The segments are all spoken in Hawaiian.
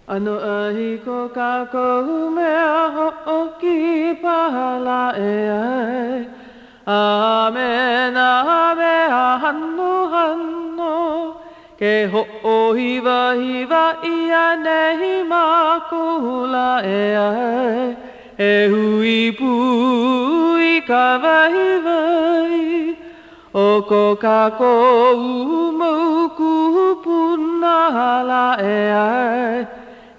ʻAnoʻai ko kākou mea hoʻokipa lā ʻeā, A me nā mea hanohano, Ke hoʻohiwahiwa ʻia nei mākou lā ʻeā, E hui pū i ka waiwai o ko kākou mau kūpuna lā ʻeā,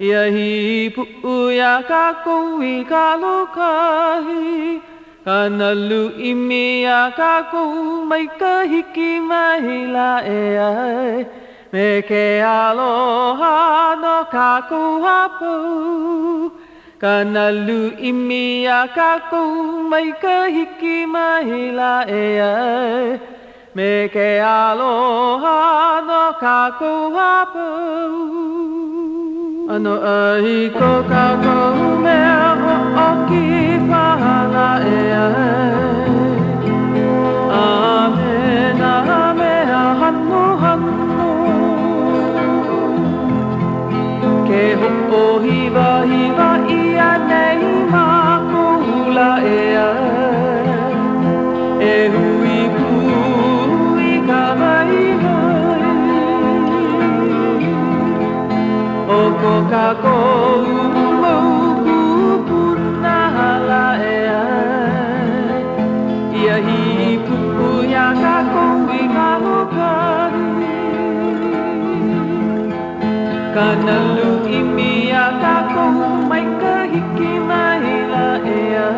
Ia hīpuʻu iā kākou i ka lōkahi, Ka nalu ʻimi iā kākou mai ka hiki mai lā ʻeā, Me ke aloha no kākou a pau. Ka nalu ʻimi iā kākou mai ka hiki mai lā ʻeā, Me ke aloha no kākou a pau. ʻAnoʻai ko kākou mea hoʻokipa lā ʻeā, A me nā mea hanohano. Ke hoʻohiwahiwa ʻia nei mākou lā ʻeā, E hui pū i ka waiwai o ko kākou mau kūpuna lā ʻeā, Ia hīpuʻu iā kākou i ka lōkahi. Ka nalu ʻimi iā kākou mai ka hiki mai lā ʻeā,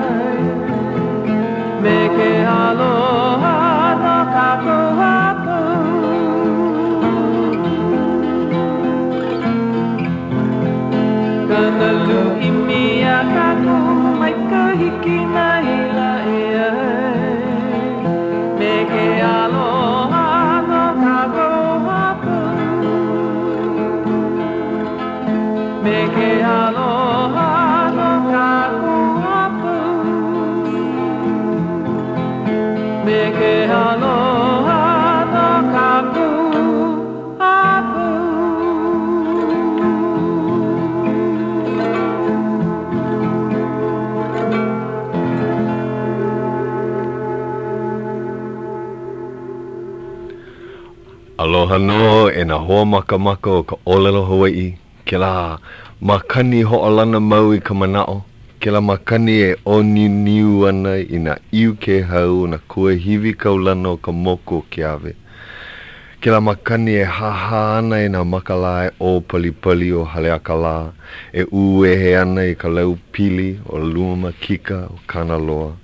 Me ke aloha no kākou a pau. Ka nalu ʻimi iā kākou mai ka hiki mai lā ʻeā, Me ke aloha no kākou a pau. Me ke aloha no kākou a pau. Me ke aloha no kākou a pau. Aloha nō e nā hoa makamaka o ka ʻōlelo Hawaiʻi, kēlā makani hoʻolana mau i ka manaʻo, kēlā makani e ʻōniuniu ana i nā ʻiu kēhau o nā kuahiwi kaulana o ka moku o Keawe, kēlā makani e hāhā ana i nā makalae ʻōpalipali o Haleakalā, e ʻuwehe ana i ka lau pili o Luamakika o Kanaloa.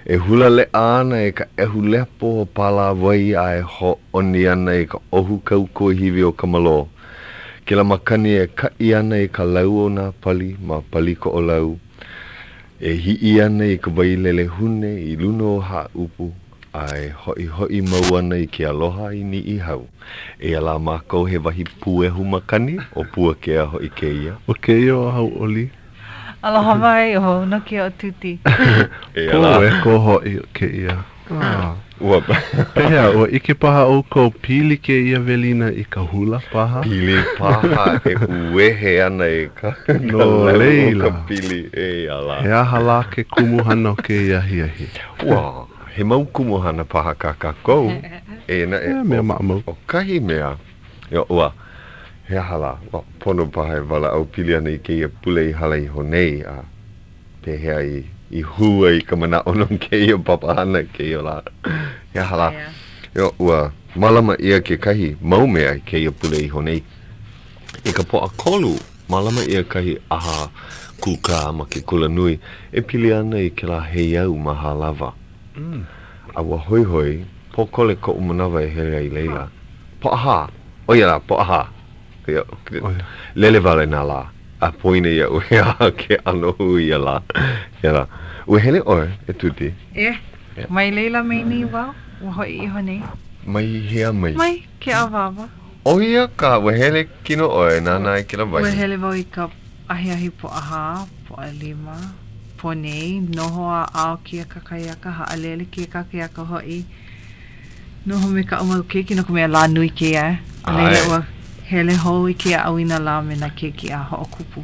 E hula leʻa ana i ka ʻehu lepo o Pālāwai a e hōʻoni ana i ka ʻohu kau kuahiwi o Kamalō. Kēlā makani e kaʻi ana i ka lau o nā pali ma Pali Koʻolau, e hiʻi ana i ka wai lelehune i luna o Hāʻupu, a e hoʻihoʻi mau ana i ke aloha i Niʻihau. Eia lā mākou he wahi puehu makani, ʻo Puakea hoʻi kēia. ʻO kēia ʻo Hauʻoli. Aloha mai, ʻo wau nō kēia ʻo Tuti. Pō eko hoʻi kēia. Ah. Ua. Pehea, ua ʻike paha ʻoukou pili kēia welina i ka hula paha? Pili paha e ʻuwehe ana i ka No lau o laila, ka pili. Eia lā. he aha lā ke kumuhana o kēia ahiahi? Ua, he mau kumuhana paha kā kākou. Eia naʻe, He mea maʻamau. ʻo kahi mea, ua, He aha lā? Ua pono paha e walaʻau pili ana i kēia pule i hala iho nei, a pehea i i hū ai ka manaʻo no kēia papahana kēia lā? He aha lā? Io, ua mālama ʻia kekahi mau mea i kēia pule iho nei. I ka Pōʻakolu, mālama ʻia kahi ʻaha kūkā ma ke kulanui e pili ana i kēlā heiau ma Hālawa. A ua hoihoi, pōkole koʻu manawa e hele ai i laila. Pōʻahā, ʻo ia lā, Pōʻahā. Lele wale nā lā, a poina iaʻu he aha ke ʻano o ia lā. Ia lā. Ua hele ʻoe, e Tuti? E, mai laila mai nei wau, ua hoʻi iho nei. Mai hea mai? Mai ke awāwa. ʻO ia ka, ua hele kino ʻoe, nānā i kēlā wahi. Ua hele wau i ka ahiahi Pōʻahā, Pōʻalima, pō nei, noho a ao kēia kakahiaka, haʻalele kēia kakahiaka hoʻi. Noho me kaʻu mau keiki no ka mea lā nui kēia. A laila ua Hele hou i kēia ʻauinalā me nā keiki a hoʻokupu.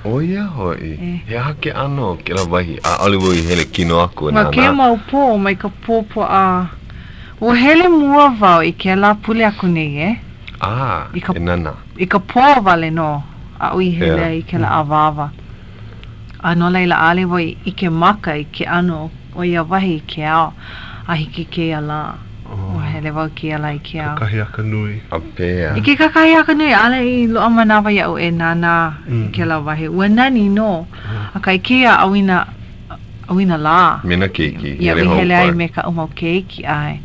ʻO ia hoʻi, E. he aha ke ʻano o kēlā wahi? ʻAʻole wau i hele kino aku e Ma kēia nānā. mau pō, mai ka pō Pōʻahā, ua hele mua wau i kēlā pule aku nei, e. A, I ka, e nānā. i ka pō wale nō aʻu i hele ai i kēlā awāwa. A no laila, ʻaʻole wau i ʻike maka i ke ʻano o ia wahi i ke ao a hiki i kēia lā. Ua hele wau kēia lā i ke ao. Kakahiaka nui. A pehea? I ke kakahiaka nui, ʻaʻole i loaʻa manawa iaʻu e nānā i kēlā wahi. Ua nani nō, akā i kēia ʻauina, ʻauinalā. Me nā keiki, Iaʻu hele i hou hele ai pae. me kaʻu mau keiki, ʻae.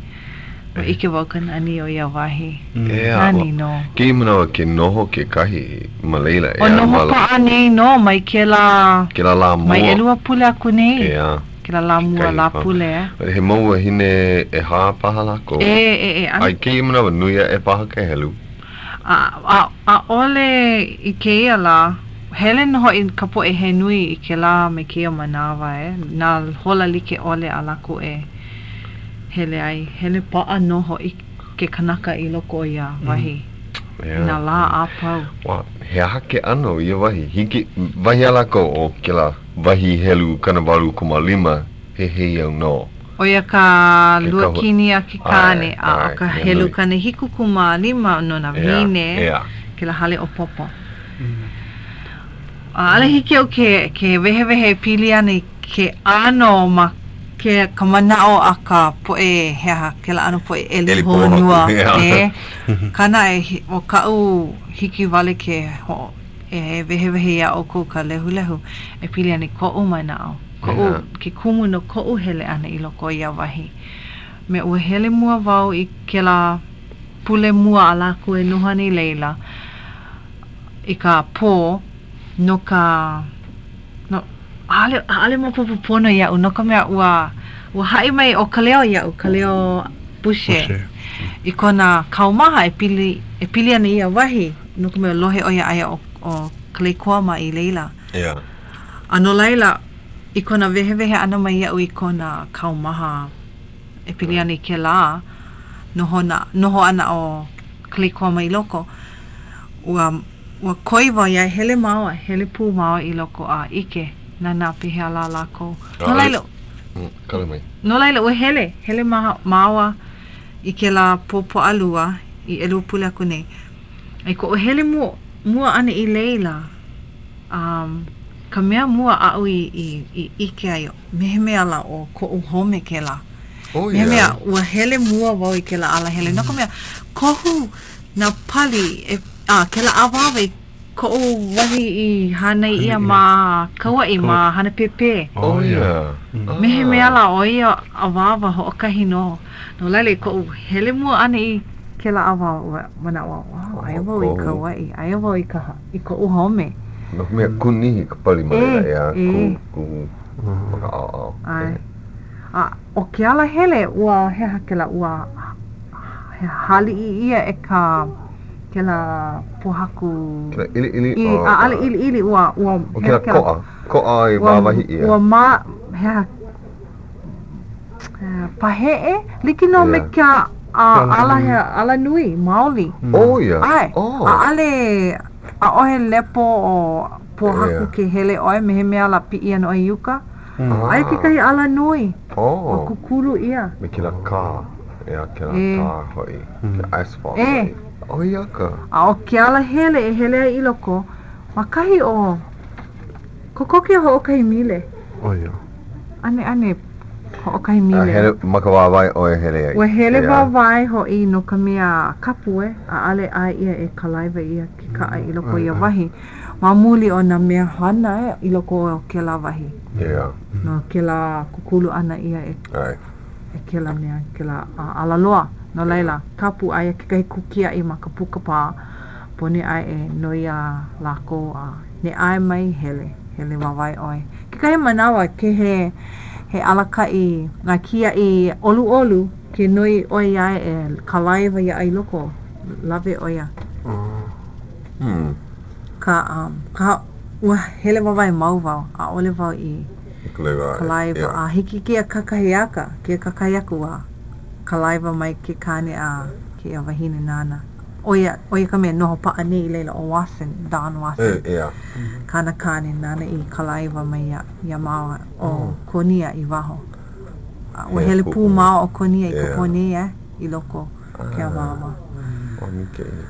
Ua ʻike wau ka nani o ia wahi. ʻEā, Nani nō. Kēia manawa ke noho kekahi ma laila, ʻO ʻeā, noho ma paʻa nei nō mai kēlā. Kēlā lā mua. Mai ʻelua pule aku nei. ʻEā. Kēlā lā mua, Lāpule, e. He mau wāhine ʻehā paha lākou. E, e, e, A i kēia manawa, nui aʻe paha ka helu. A, a, ʻaʻole i kēia lā, hele nō hoʻi ka poʻe he nui i kēlā me kēia manawa, e, nā hola like ʻole a lākou e hele ai. Hele paʻa nō hoʻi ke kanaka i loko o ia wahi i nā lā a pau. Ua, he aha ke ʻano o ia wahi? Hiki, wahi a lākou, ʻo kēlā wahi helu 85, he heiau nō. ʻO ia ka luakini a ke kāne, a ʻo ka helu 75 no nā wāhine, kēlā hale ʻo Popo. ʻAʻole hiki iaʻu ke ke wehewehe e pili ana i ke ʻano ma ke ka manaʻo a ka poʻe he aha kēlā ʻano poʻe ʻeli honua e akā naʻe ʻo kaʻu hiki wale ke hoʻo e wehewehe iā ʻoukou ka lehulehu e pili ana i koʻu manaʻo koʻu ke kumu no koʻu hele ʻana i loko o ia wahi me ua hele mua wau i kēlā pule mua a lākou e noho ana i laila i ka pō no ka no ʻaʻole ʻaʻole maopopo pono iaʻu no ka mea ua ua haʻi mai ʻo Kaleo iaʻu, Kaleo Boucher, i kona kaumaha e pili e pili ana i ia wahi no ka mea lohe ʻo ia aia ʻo ʻo Kaleikoa mā i laila. Yeah. A no laila, i kona wehewehe ʻana mai iaʻu i kona kaumaha e pili ana i kēlā nohona noho ʻana o Kaleikoa mā i loko, ua Ua koi wau iā ia, hele māua, hele pū māua i loko a ʻike nānā pehea lā lākou. No laila, Kala mai. No laila, ua hele, hele māua i kēlā pō Pōʻalua i ʻelua pule aku nei. I koʻu hele mua, mua ʻana i laila, um, ka mea mua aʻu i, i, i ʻike ai, me he mea lā ʻo koʻu home kēlā. Oh, Me he mea, yeah. ua hele mua wau i kēlā alahele, no ka mea, kohu nā pali e, a, kēlā awāwa i koʻu wahi i hānai ʻia ma Kauaʻi, ma Hanapēpē. Oh, yeah. Me he mea lā, ʻo ia awāwa hoʻokahi nō. No laila, i koʻu hele mua ʻana i kēlā awāwa, ua manaʻo au, wow, aia wau i Kauaʻi, aia wau i ka, i koʻu home. No ka mea, kūnihi ka pali ma laila, ʻeā, kū, kū ma ka ʻaoʻao. ʻAe. A ʻo ke alahele, ua, he aha kēlā, ua hāliʻi ʻia e ka kēlā pōhaku. Kēlā ʻiliʻili? I, ʻaʻole ʻiliʻili, ua, ua, ʻO kēlā koʻa, koʻa i wāwahi ʻia. Ua ma, he aha, paheʻe, like nō me ka ala, alanui maoli. Oh, ia. ʻAe, ʻaʻole, ʻaʻohe lepo o pōhaku ke hele ʻoe me he mea lā piʻi ana ʻoe i uka. Aia kekahi alanui ua kūkulu ʻia. Me kēlā kā, ʻeā, kēlā kā hoʻi, ke asphalt hoʻi. ʻO ia ka. A ʻo ke alahele e hele ai i loko, ma kahi o kokoke hoʻokahi mile. ʻO ia. ʻAneʻane hoʻokahi mile. A hele ma ka wāwae ʻoe e hele ai. Ua hele wāwae hoʻi no ka mea kapu e, ʻaʻole ʻae ʻia e kalaiwa ʻia ke kaʻa i loko o ia wahi. Ma muli o nā mea hana e i loko o kēlā wahi. Yeah. No kēlā kūkulu ʻana ʻia e, e kēlā mea, kēlā alaloa. No laila, kapu aia kekahi kū kiaʻi ma ka puka pā, pono ʻoe e noi iā lākou a ne ʻae mai hele, hele wāwae ʻoe. Kekahi manawa ke he, he alakaʻi nā kiaʻi ʻoluʻolu ke noi ʻoe iā ia e kalaiwa iā i loko, lawe ʻo ia. Hmm. Ka, um, ka, ua hele wāwae mau wau, ʻaʻole wau i kalaiwa. A hiki kēia kakahiaka, kēia kakahiaka ua kalaiwa mai ke kāne a kēia wahine nāna. ʻO ia, ʻo ia ka mea noho paʻa nei i laila, ʻo Watson, Don Watson. ʻEā. Kāna kāne nāna i kalaiwa mai iā, iā māua ʻo Konia i waho. A ua hele pū māua ʻo Konia i ka pō nei, eh, i loko o ke awāwa. ʻO maikaʻi.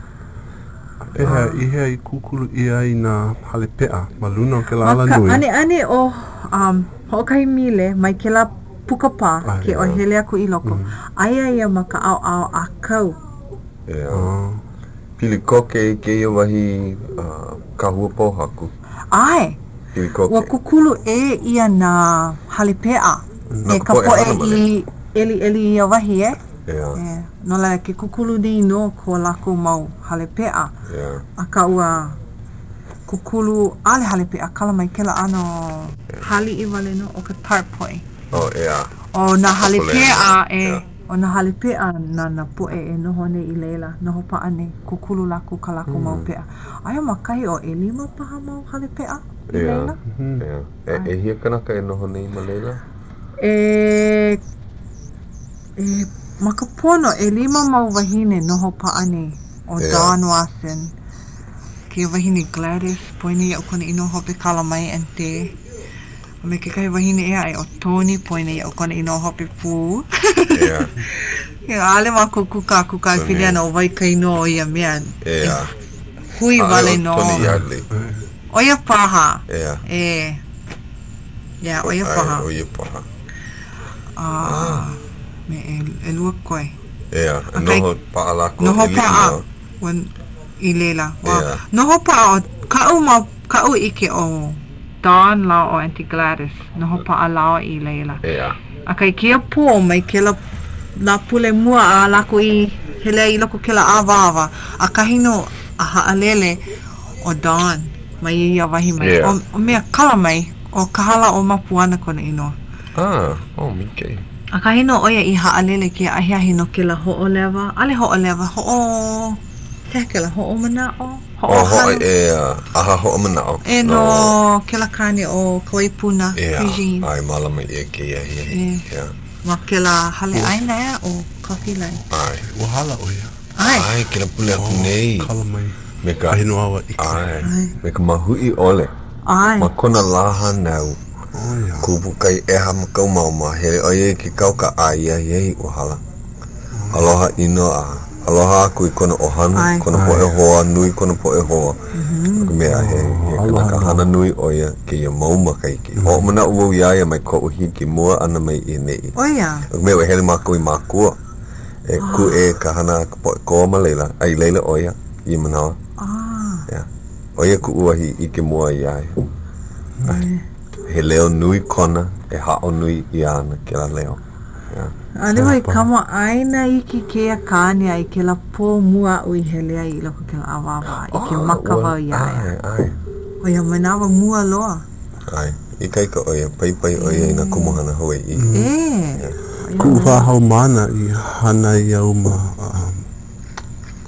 A pehea, i hea i kūkulu ʻia ai nā hale peʻa ma luna o kēlā Ma ka alanui? ʻaneʻane o um, hoʻokahi mile mai kēlā puka pā ke ʻoe hele aku i loko. Aia ia ma ka ʻaoʻao ʻākau. ʻEā. Pili koke i kēia wahi kahua pōhaku. ʻAe. Pili koke. Ua kūkulu ʻē ʻia nā hale peʻa e ka poʻe i ʻeliʻeli i ia wahi, e? ʻEā. No laila, ke kūkulu nei nō ko lākou mau hale peʻa. ʻEā. Akā ua kūkulu, ʻaʻole hale peʻa, kala mai kēlā ʻano hāliʻi wale nō, ʻo ka tarp hoʻi. Oh, ʻeā. ʻO nā hale peʻa, e, ʻo nā hale peʻa na nā poʻe e noho nei i laila, noho paʻa nei, kūkulu lākou kā lākou mau peʻa. Aia ma kahi o ʻelima paha mau hale peʻa i laila. ʻEā, ʻeā. E, ʻehia kanaka e noho nei ma laila? E, e, ma ka pono, ʻelima mau wāhine noho paʻa nei, ʻo Dawn Watson, ke wahine Gladys, poina iaʻu kona inoa hope kala mai Aunty. A me kekahi wahine ʻē aʻe ʻo Toni poina iaʻu kona inoa hope pū. ʻEā. ʻEā, ʻaʻole mākou kūkākūkā e pili ana ʻo wai ka inoa o ia mea. ʻEā. Hui wale nō. ʻAʻole ʻo Toni Yardley. ʻO ia paha. ʻEā. E. ʻEā, ʻo ia paha. ʻAe, ʻo ia paha. A me ʻelua koe. ʻEā, noho paʻa lākou. Noho paʻa. Ua i laila. Ua noho paʻa ʻo kaʻu mau, kaʻu ʻike ʻo Don lāua ʻo Aunty Gladys, noho paʻa lāua i laila. ʻEā. Akā i kēia pō mai kēlā nā pule mua a lākou i hele ai i loko o kēlā awāwa, ʻakahi nō a haʻalele ʻo Don mai ia wahi mai. ʻEā. ʻO mea kala mai, ʻo Kahalaomapuana kona inoa. Ah, oh, maikaʻi. ʻAkahi nō ʻo ia i haʻalele i kēia ahiahi no kēlā hoʻolewa, ʻaʻole hoʻolewa, hoʻo, he aha kēlā, hoʻomanaʻo? Hoʻohana? ʻEā, ʻaha hoʻomanaʻo. E no kēlā kāne ʻo Kawaipuna, Regine. ʻEā, ʻae, mālama ʻia kēia ahiahi. ʻEā. Ma kēlā hale ʻaina ʻeā ʻo Coffee Line. ʻAe. Ua hala ʻo ia. ʻAe. ʻAe, kēlā pule aku nei. Kala mai. Me ka. ʻAhi nō a ua ʻike. ʻAe. Me ka mahuʻi ʻole. ʻAe. Ma kona lā hānau. Kūpukai ʻeha ma Kaumauma, hele ʻo ia i ke kauka a ia ahiahi ua hala. Aloha ʻino a aloha aku i kona ʻohana, kona poʻe hoa, nui kona poʻe hoa. No ka mea, he, he kanaka hana nui ʻo ia kēia mau makahiki. Hoʻomanaʻo wau iā ia mai koʻu hiki mua ʻana mai i ʻaneʻi. ʻO ia. No ka mea, ua hele mākou i Mākua e kūʻē ka hana a ka poʻe koa ma laila, a i laila ʻo ia i ia manawa. Yeah. ʻO ia kuʻu wahi ʻike mua iā ia. He leo nui kona, e haʻo nui ʻia ana kēlā leo. Yeah. ʻAʻole wau i kamaʻāina iki kēia kāne a i kēlā pō mua aʻu i hele ai i loko o kēlā awāwa a ʻike maka wau iā ia. ʻAe, ʻae. ʻO ia manawa mua loa. ʻAe. Ikaika ʻo ia, paipai ʻo ia i nā kumuhana Hawaiʻi. ʻE. Kuʻu wā haumāna i hānai au ma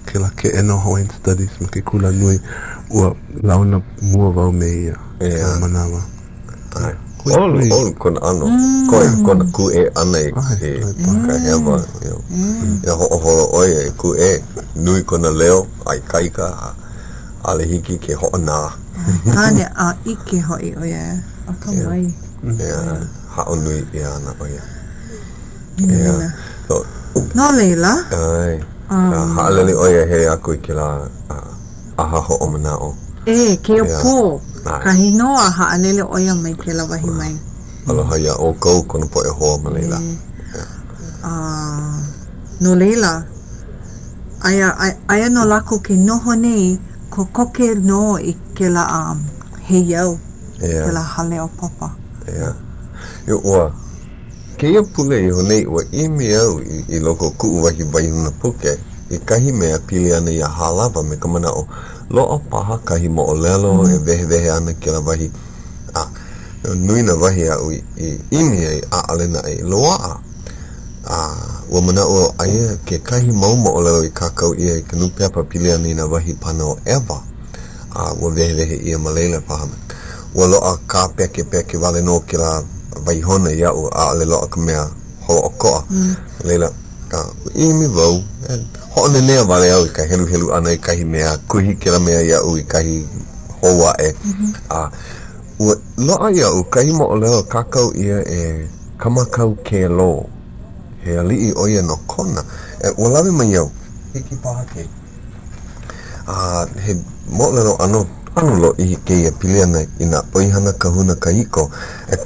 kēlā keʻena o Hawaiian Studies ma ke kula nui, ua launa mua wau me ia kēlā manawa. ʻAe. ʻOluʻolu kona ʻano, koe kona kūʻē ʻana i ka hewa. E hoʻoholo ʻo ia e kūʻē, nui kona leo a ikaika a ʻaʻole hiki ke hoʻonā. Kāne a ʻike hoʻi ʻo ia, akamai. ʻEā, haʻo nui ʻia ana ʻo ia. ʻEā. No laila. ʻAe. Haʻalele ʻo ia hele aku i kēlā ʻaha hoʻomanaʻo. E, kēia pō, kahi nō a haʻalele ʻo ia mai kēlā wahi mai. Aloha iā ʻoukou kona poʻe hoa ma laila. A, no laila, aia, aia nō lākou ke noho nei, kokoke nō i kēlā heiau, kēlā hale o Papa. ʻEā. Ua. Kēia pule iho nei ua ʻimi au i loko o kuʻu wahi waihona puke i kahi mea pili ana iā Hālawa me ka manaʻo loaʻa paha kahi moʻolelo e wehewehe ana kēlā wahi a nui nā wahi aʻu i ʻimi ai ʻaʻole naʻe i loaʻa. A ua manaʻo au aia kekahi mau moʻolelo i kākau ʻia i ka nūpepa pili ana i nā wahi pana o ʻEwa. a ua wehewehe ʻia ma laila paha. Ua loaʻa kāpekepeke wale nō kēlā waihona iaʻu, ʻaʻole loaʻa ka mea holoʻokoʻa. No laila, ʻimi wau, e Hoʻonanea wale au i ka heluhelu ʻana i kahi mea, kuhi kēlā mea iaʻu i kahi hou aʻe. A ua loaʻa iaʻu kahi moʻolelo kākau ʻia e Kamakau Kēlō. He aliʻi ʻo ia no Kona. E, ua lawe mai au. Hiki paha ke. A he moʻolelo ʻano, ʻano lōʻihi kēia pili ana i nā ʻoihana kahuna kahiko. E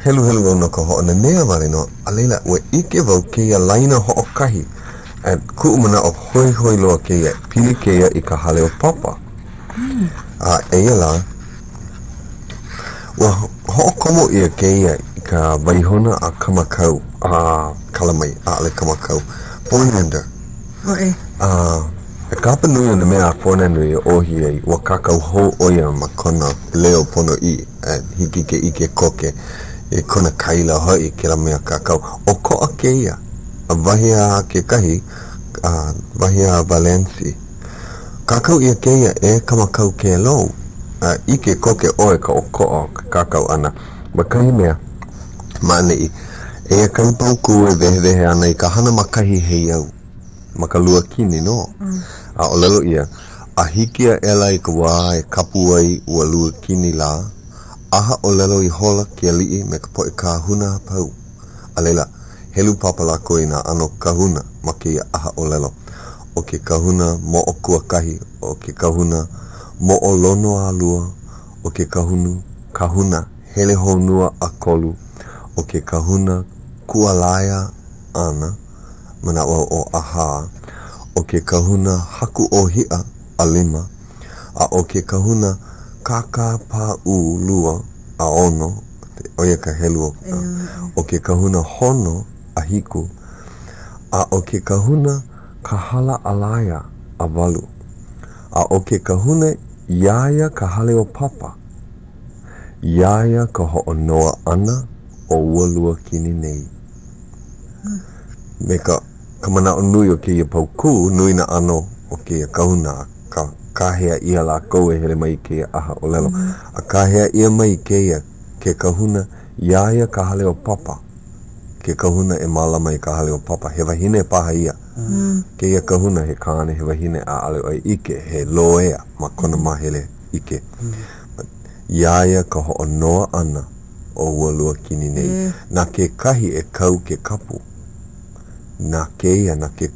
heluhelu wau no ka hoʻonanea wale nō, a laila, ua ʻike wau kēia laina hoʻokahi. E kuʻu manaʻo, hoihoi loa kēia, pili kēia i ka hale o Papa. A eia lā, ua hoʻokomo ʻia kēia i ka waihona a Kamakau, a kala mai, ʻaʻole Kamakau, Fornander. A e ka hapa nui o nā mea a Fornander i ʻohi ai, ua kākau hou ʻo ia ma kona leo ponoʻī, a hiki ke ʻike koke i kona kaila hoʻi kēlā mea kākau. ʻOkoʻa kēia, a wahi a kekahi, a wahi a Valensi, kākau ʻia kēia e Kamakau Kēlō, a ʻike koke ʻoe ka ʻokoʻa o ke kākau ʻana ma kahi mea ma ʻaneʻi. Eia kahi paukū e wehewehe ana i ka hana ma kahi heiau, ma ka luakini nō. A ʻōlelo ʻia, a hiki aʻela i ka wā e kapu ai ua luakini lā, ʻaha ʻōlelo ihola ke aliʻi me ka poʻe kāhuna a pau. A laila, helu papa lākou i nā ʻano kahuna ma kēia ʻaha ʻōlelo, ʻo ke kahuna moʻokuakahi, ʻo ke kahuna moʻolono-a-lua, ʻo ke kahunu, kahuna hele honua ʻakolu, ʻo ke kahuna kualaea ʻana, manaʻo au ʻo ʻahā, ʻo ke kahuna haku ʻōhiʻa ʻalima, a ʻo ke kahuna kākāpāʻū lua ʻaono, ʻo ia ka helu o ke kahuna hono ʻahiku, a ʻo ke kahuna kahala ʻalaea ʻawalu, a ʻo ke kahuna iā ia ka hale o Papa, iā ia ka hoʻonoa ʻana o ua luakini nei. Me ka ka manaʻo nui o kēia paukū, nui nā ʻano o kēia kahuna a ka kāhea ʻia lākou e hele mai i kēia ʻaha ʻōlelo. A kāhea ʻia mai kēia ke kahuna iā ia ka hale o Papa, ke kahuna e mālama i ka hale o Papa, he wahine paha ia. Kēia kahuna he kāne, he wahine, ʻaʻole ʻoe ʻike, he loea ma kona māhele ʻike. Iā ia ka hoʻonoa ʻana o ua luakini nei, na kekahi e kau ke kapu. Na kēia, na ke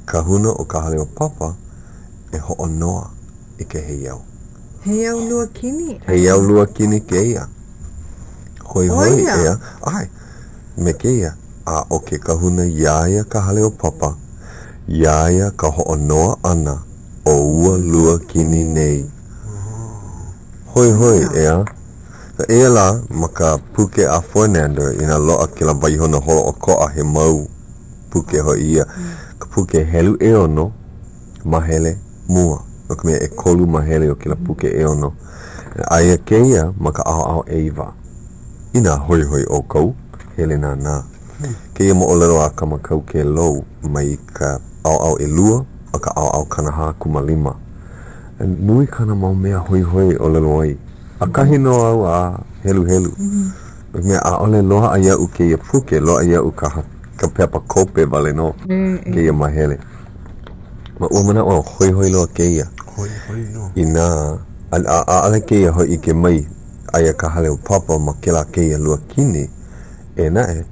kahuna o ka hale o Papa e hoʻonoa i ke heiau. Heiau luakini? Heiau luakini kēia. Hoihoi, ʻeā? ʻAe, me kēia. A ʻo ke kahuna iā ia ka hale o Papa, iā ia ka hoʻonoa ʻana o ua luakini nei. Hoihoi, ʻeā? Eia lā, ma ka puke a Fornander, inā loaʻa kēlā waihona holoʻokoʻa, he mau puke hoʻi ia, ka puke helu ʻeono, mahele mua, no ka mea, ʻekolu mahele o kēlā puke ʻeono. Aia kēia ma ka ʻaoʻao ʻeiwa. Inā hoihoi ʻoukou, hele nānā. Kēia moʻolelo a Kamakau Kēlou mai ka ʻaoʻao ʻelua a ka ʻaoʻao 45. Nui kāna mau mea hoihoi e ʻōlelo ai. ʻAkahi nō au a heluhelu. No ka mea, ʻaʻole loaʻa iaʻu kēia puke, loaʻa iaʻu ka ka pepa kope wale nō kēia mahele. Ma ua manaʻo au, hoihoi loa kēia. Hoihoi nō. Inā, a ʻaʻole kēia hōʻike mai, aia ka hale o Papa ma kēlā kēia luakini, eia naʻe.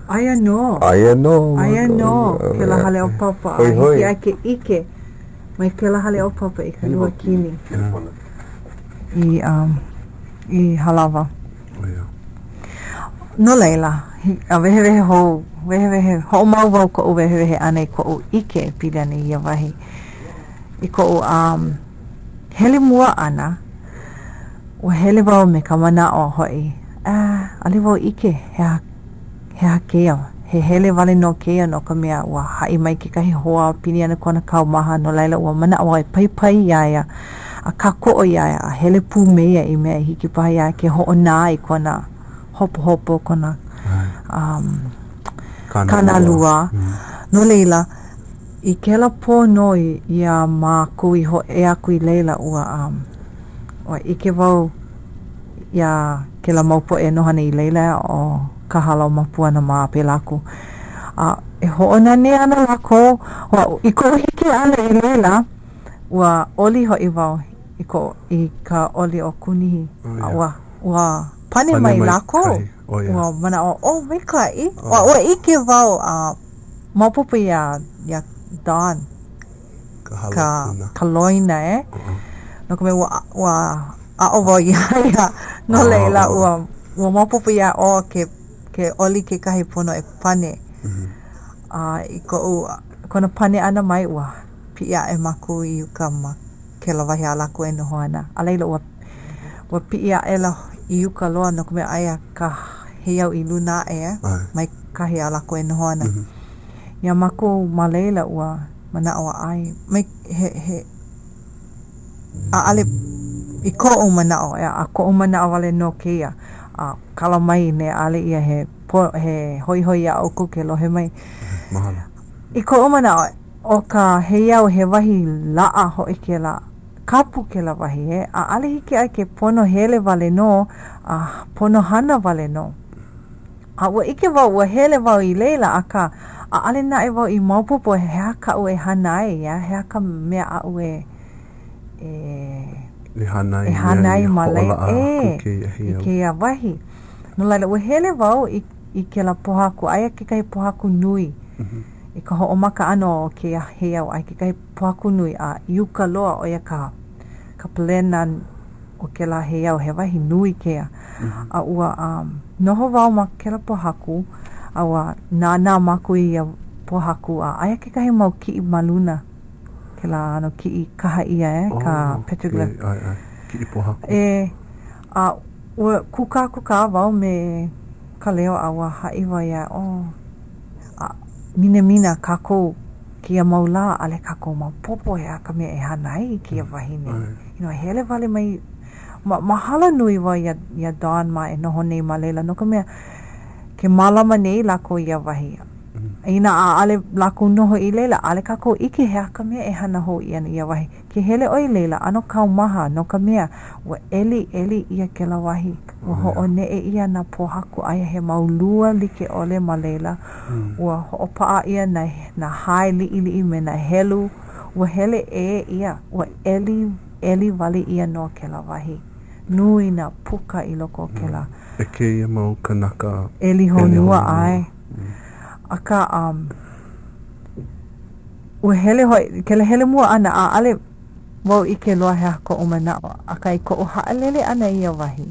Aia nō. Aia nō. Aia nō kēlā hale o Papa. Hoihoi. A hiki ai ke ʻike mai kēlā hale o Papa i ka luakini. I, um, i Halawa. No laila, a wehewehe hou, wehewehe, hoʻomau wau koʻu wehewehe ʻana i koʻu ʻike e pili ana i ia wahi. I koʻu um, hele mua ʻana, ua hele wau me ka manaʻo hoʻi, ah, ʻaʻole wau ʻike he aha He aha kēia? He hele wale nō kēia no ka mea ua haʻi mai kekahi hoa pili ana kona kaumaha, no laila ua manaʻo au e paipai iā ia a kākoʻo iā ia a hele pū me ia i mea e hiki paha iā ia ke hoʻonā i kona hopohopo, kona um, kānalua. No laila, i kēlā pō nō iā mākou i hōʻea aku i laila, ua, um, ua ʻike wau iā kēlā mau poʻe e noho ana i laila, ʻo Kahalaomapuana mā a pēlā aku. A. E hoʻonanea ana lākou. Ua, i koʻu hiki ʻana i laila, ua oli hoʻi wau i ko i ka oli o Kūnihi. Oh, A ua, ua pane, pane mai, mai lākou. Kahi. Oh, yeah. Ua manaʻo, oh, maikaʻi. Oh. Ua, ua ʻike wau a maopopo iā, iā Don. Ka hala ka, kuna. ka loina, eh? Uh -uh. No ka mea, ua, ua aʻo wau iā ia. No oh, laila, oh. ua, ua maopopo iā, oh, ke, ke oli kekahi pono e pane. Mm -hmm. A i koʻu, kona pane ʻana mai, ua piʻi aʻe mākou i uka ma kēlā wahi a lākou e noho ana. A laila, ua, ua piʻi aʻela i uka loa no ka mea aia ka heiau i luna aʻe, eh? Mai kahi a lākou e noho ana. Mm -hmm. Iā mākou ma laila, ua manaʻo ʻae, mai, he, he, ʻaʻale i koʻu manaʻo, ʻeā, a koʻu manaʻo wale nō kēia, a kala mai inā ʻaʻale ia he po, he hoihoi iā ʻoukou ke lohe mai. Mahalo. I koʻu manaʻo, ʻo ka heiau he wahi laʻa hoʻi kēlā, kapu kēlā wahi, e, ʻaʻale hiki ʻoe ke pono hele wale nō, a pono hana wale nō. A ua ʻike wau, ua hele wau i laila, akā, ʻaʻale naʻe wau i maopopo he aha kaʻu e hana ai, a he aha ka mea aʻu e, e, E hana ai, e hana ai ma laila, hoʻolaʻa aku e, kēia i heiau. kēia wahi. No laila, ua hele wau i, i kēlā pōhaku, aia kekahi pōhaku nui i ka hoʻomaka ʻana o kēia heiau, aia kekahi pōhaku nui a i uka loa, ʻo ia ka, ka palena o kēlā heiau, he wahi nui kēia. A ua um, noho wau ma kēlā pōhaku, a ua nānā mākou i ia pōhaku, a aia kekahi mau kiʻi ma luna, kēlā ʻano kiʻi kaha ʻia, e, ka Oh, petroglyph. ʻae, ʻae, kiʻi pōhaku. E, a ua kūkākūkā wau me Kaleo a ua haʻi wau iā ia, oh, a minamina kākou kēia mau lā, ʻaʻole kākou maopopo he aha ka mea e hana ai i kēia wahi nei. You know, hele wale mai, ma, mahalo nui wau iā, iā Don mā e noho nei ma laila, no ka mea, ke mālama nei lākou ia wahi. Inā ʻaʻole lākou noho i laila, ʻaʻole kākou ʻike he aha ka mea e hana hou ʻia ana ia wahi. Ke hele ʻoe i laila, ʻano kaumaha, no ka mea, ua ʻeliʻeli ʻia kēlā wahi. Ua hoʻoneʻe ʻia nā pōhaku aia he mau lua like ʻole ma laila. Ua hoʻopaʻa ʻia nā, nā hae liʻiliʻi me nā helu. Ua hele ʻē ʻia, ua ʻeli, ʻeli wale ʻia nō kēlā wahi. Nui nā puka i loko o kēlā. E kēia mau kanaka ʻeli honua, ʻae. Akā, um, ua hele hoʻi, kēlā hele mua ʻana, ʻaʻale wau ʻike loa he aha koʻu manaʻo, akā i koʻu haʻalele ʻana i ia wahi,